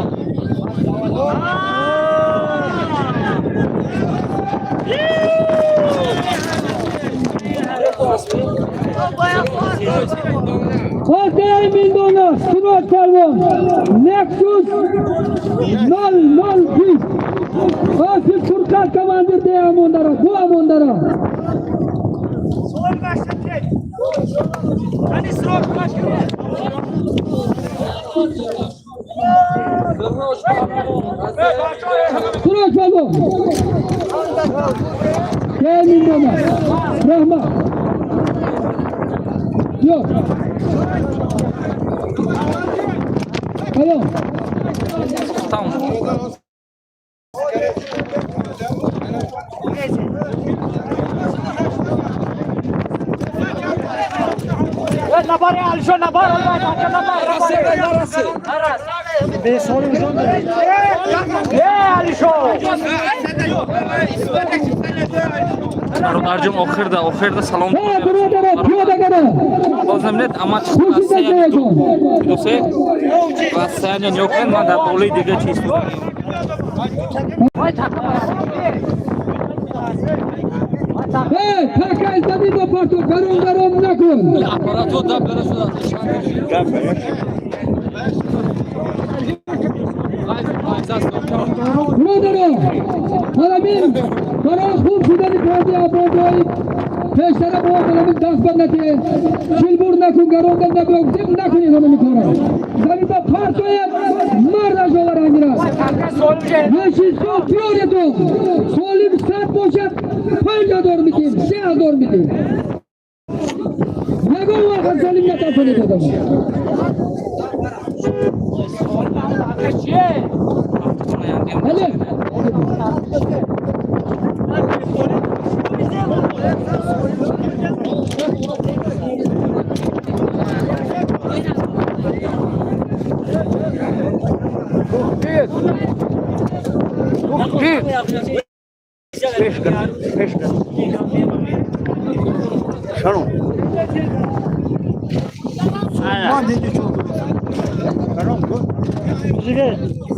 Ortaya 1000 dollar. Surat Palvon. Nexus 001. Asif Furqat командир де амондара. Ду амондара. Surat Palvon. 1000 dollar. Rahmat. Yo'q. Alo. Тамом. Nabare Alişo nabare Be sorun Ne Alişo? Бародарҷон, охирда салом. Ҳа, бародаро, пиёдагара. Боз намедонед, ама Хушида ҷоятон. Дусе ва саяня нёкен, ман дар болои дига чиз. Эй, такай замин ба парто, гарон гарон накун. Аппарату да берасуда. Бародаро, ҳаламин барои хуб шудани бозии абодои Пештара бо манами даст ба натие, чилбур накун, гаронда набиё гуфтем, накунед ҳамани кора. Замин ба партояд, мард ажовара гирад. Мешисо биёреду солим 100 бошад, 5000 митим, 3000 митим. Ягон вақт солим натарсонед одамо. Бале.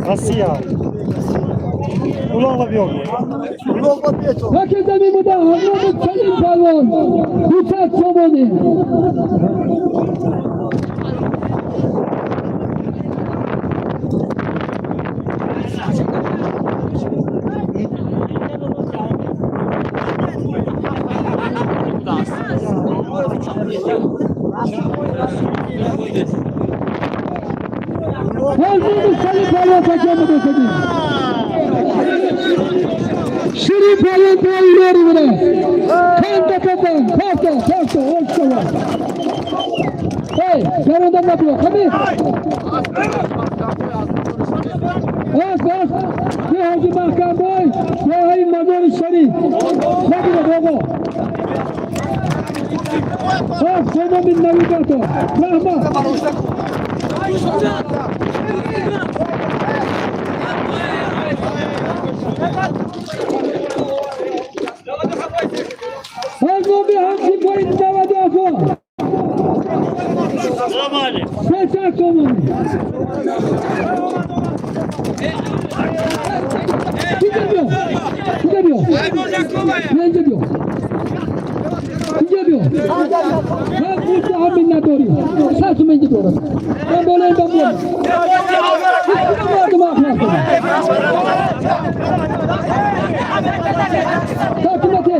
Россия. Улоғ биё. Яке замин буда ҳазрати Салим Палвон 200 сомонӣ. Ҳазрати Салим Палвон такя буда. Шири Палвон тайёри буда. Канда канда, пафта, пафта, ошкала. Эй, гаронда набиё, қами. Ас, ас, ки ҳоҷи Маҳкамбой, ҳои Мазори Шариф. Нагиред, оғо. Ас, сомони навигатор. Раҳмат. Аз номи ҳамсинфои 97 Салом алейкум. 300 сомонӣ. Инҷа биё, инҷа биё, инҷа биё, инҷа биё. Ҳам пулта, ҳам миннатдорӣ. 100 сум инҷа дорад. Ман болои бам боло. Мардум ахлоқ дорад. Такимате.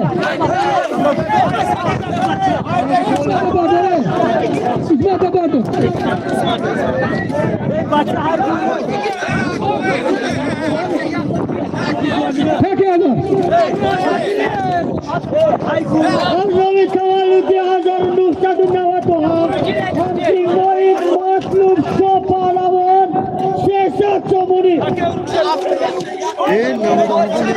Исмата бардоре. Исмата бардор. Таки ҳазор. Аз номи таваллуди 1997 ҳамсинфои Матлуб Шо Паҳлавон 300 сомонӣ. Ин намояндаи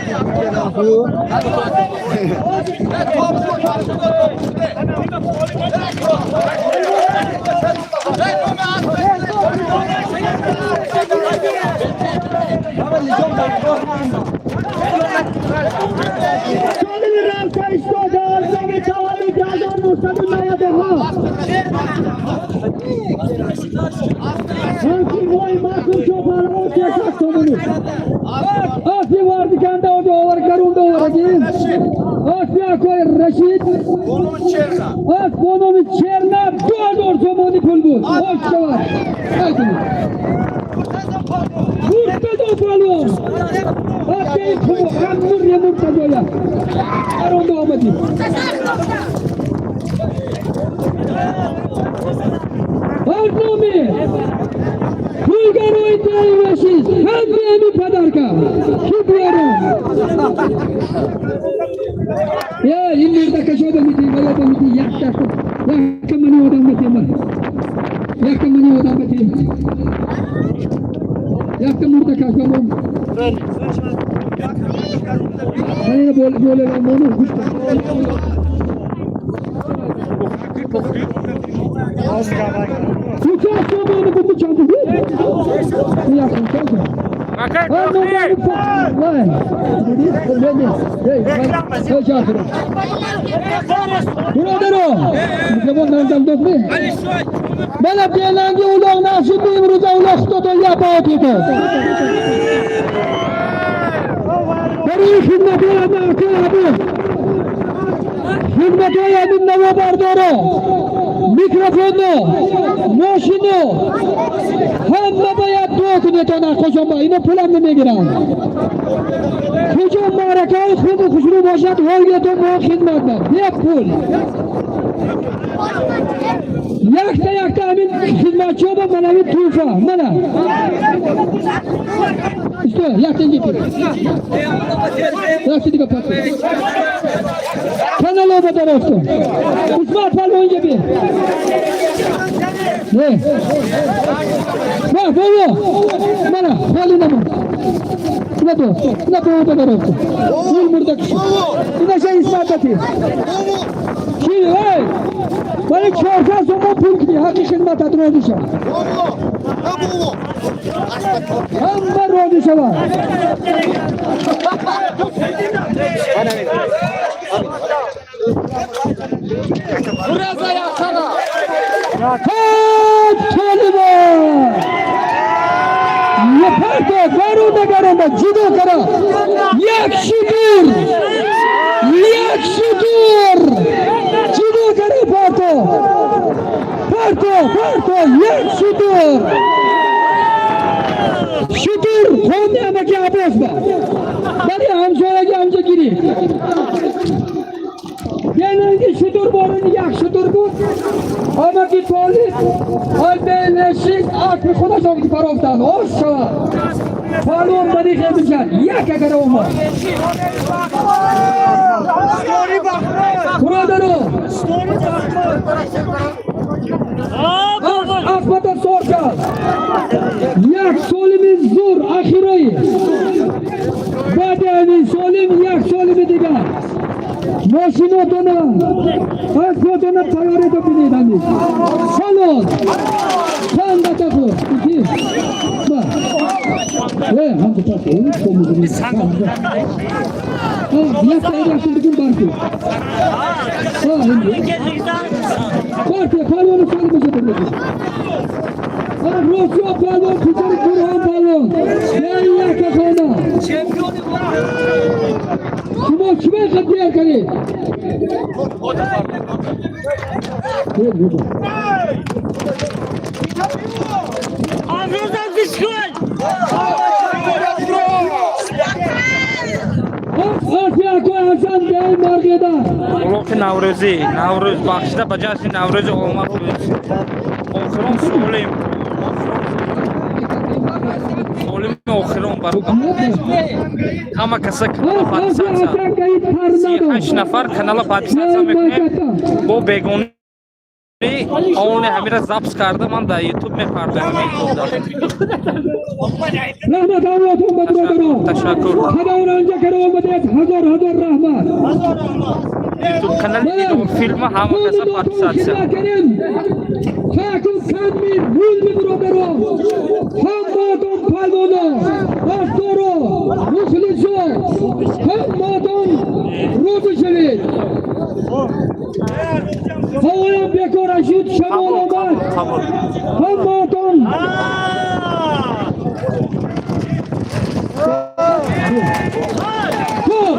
Солими рафта истода аз номи таваллуди 1997 ҳамсинфои Матлуб Шо Паҳлавон 300 сомонӣ. Асли вардиканда оди овар гарунда оварагин. Асли акои Рашид. Ас бо номи Черна 2000 сомонӣ пул буд. Ош шавад. Айтини. Муртазо Палвон. Асли хуб ҳамур Муртазоя. Гарунда омадӣ. Аз номи пулгарои таи Рашид ҳамми ами падарка. Ки биёрам? Я ин мурда кашода мити, вая мити, якта якка мани одам бати ман. Якка мани одам бати. Якта мурда кашамон. Мани бол боле мону гӯш. 200 сомонӣ буд чанд буд? Як чанд. Акай. А, ну, вай. Бародаро, микрофон нандам додми? Мана беланги улоқ нашуд имрӯза улоқ худото япо кетад. Барои хидматҳои ами абу, хидматҳои ами навобардоро, микрофонно, мошино, ҳама бояд дуо кунед то наққошонба, ино пулам намегиранд. Куҷо маъракаҳои хубу хушрӯ бошад, ҳолгиятон мо хидмат ба бепул. Якта якта ҳамин хидматчиҳо ба манави тӯҳфа. Мана. Исто, якта инҷа. Якта дига пас. Канало ба дарофтон. Усман палвон, инҷа би. Не. Ва, бобо. Мана, холи намон. Ина до, ина бобо ба дарофтон. Пул мурда киши. Ина ша исмат бати. Ки, эй! Вали 400 сомон пул кини, ҳаққи хидматат розӣ шав. Ҳама розӣ шавад. Толибон! Парто, гаронда гаронда, ҷудо кара. Як шутур! Як шутур! Ҷудо кара парто! Парто, парто, як шутур! Шутур хони амаки Аббос ба. Вале ҳамсояги ҳамҷа гирифт. Денанги шутур борини як шутур буд. Амаки Толиб албенешик асби худашон ки парофтанд. Ош шавад. Палвон бади хел бишад. Як агар омад. Бародаро, асбата сор кард. Як солими зур ахирои. Баъди ҳамин солим як солими дигар. Мошинотона, асботона тайёрито бинед ҳамин. Салон. Чанд хӯр? Ики. Ба. Э, ҳамто пас. Э, як як дигар барки. Ҳа, барки, палвони солим бошад. Росиё палвон, писари Бурҳон палвон. Яка хона. Шумо чӣ мехоҳед дер кунед? Аброза бишкон! Улоқи наврӯзӣ, Наврӯз бахшида ба ҷашни Наврӯзи омад. Охирон солим. Солими охирон бародар. Ҳама каса канала подписаться. 38 нафар канала подписаться мекунем. Бо бегонӣ оне ҳамира запись карда ман дар ютуб мепардоям. Раҳмат ҳамроҳтон ба бародарон. Ташаккур. Худоранҷа кара омадед, ҳазор ҳазор раҳмат. Ютуб канали Дидор филма ҳама каса подписаться. Хакум камми мулми бародарон. Ҳамаатон палвоно, дасторо, мухлисо, ҳамаатон розӣ шавед. Ҳавоям бекора шуд, шамол омад. Ҳамаатон Хуб,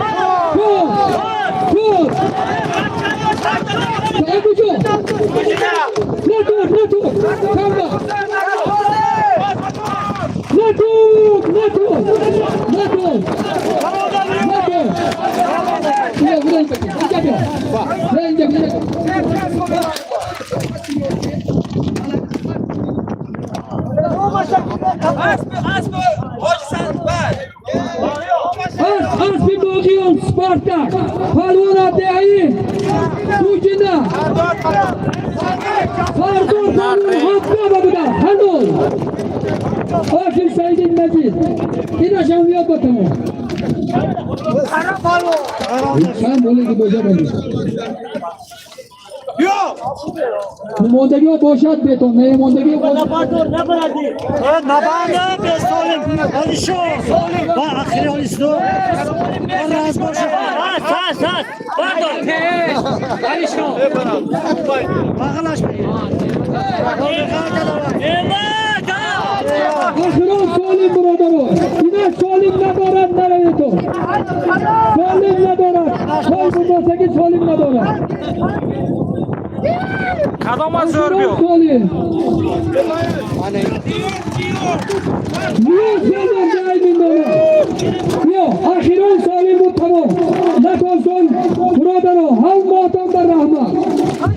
хуб, хуб. Куҷо? Натур, натур, камба. Натур, натур, натур, натур. Инҷа, инҷа бия. Инҷа, инҷа. Асби боғиён Спартак, палвон Абдиаи, Суҷина, Фардор палвон ҳафтоба буда, ҳалол. Охир Саидин Маҷид. Инашам ёд ба тамом. Чанд боле ки бошад ҳамин. Намондагиҳо бошад бетон, намондагиҳо бошад. Набанда бесолим. Олишо. Ва ахири олисто. Раз боша. Ҳаст, ҳаст, ҳаст! Бардор! Бағалаш бигир. Охирон солим бародарон. Ина солим надорад, наравед. Солим надорад. Сол бумосаги солим надорад. Кадом аз зӯр биё? Солим. Ниёз палвон ҷай миндорад. Миндона. Биё, ахирон солим буд, тамом. Натонсон, бародаро, ҳамаатон ба раҳмат.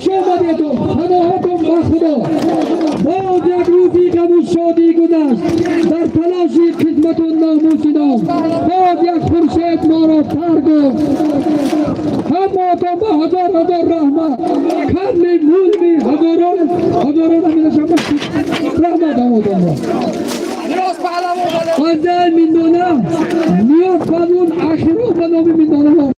Шомадетон, паноҳатон ба Худо. Боз як рӯзи ғаму шодӣ гузашт дар талоши хизмату номуси ном. Боз як хуршед моро тар гуфт. Ҳамаатон ба ҳазор ҳазор раҳмат. Ками мулми ҳазорон ҳазорон аминашам раҳмат ҳамаатонро. Азал Миндона, Ниёз Палвон, ахирон ба номи Миндона.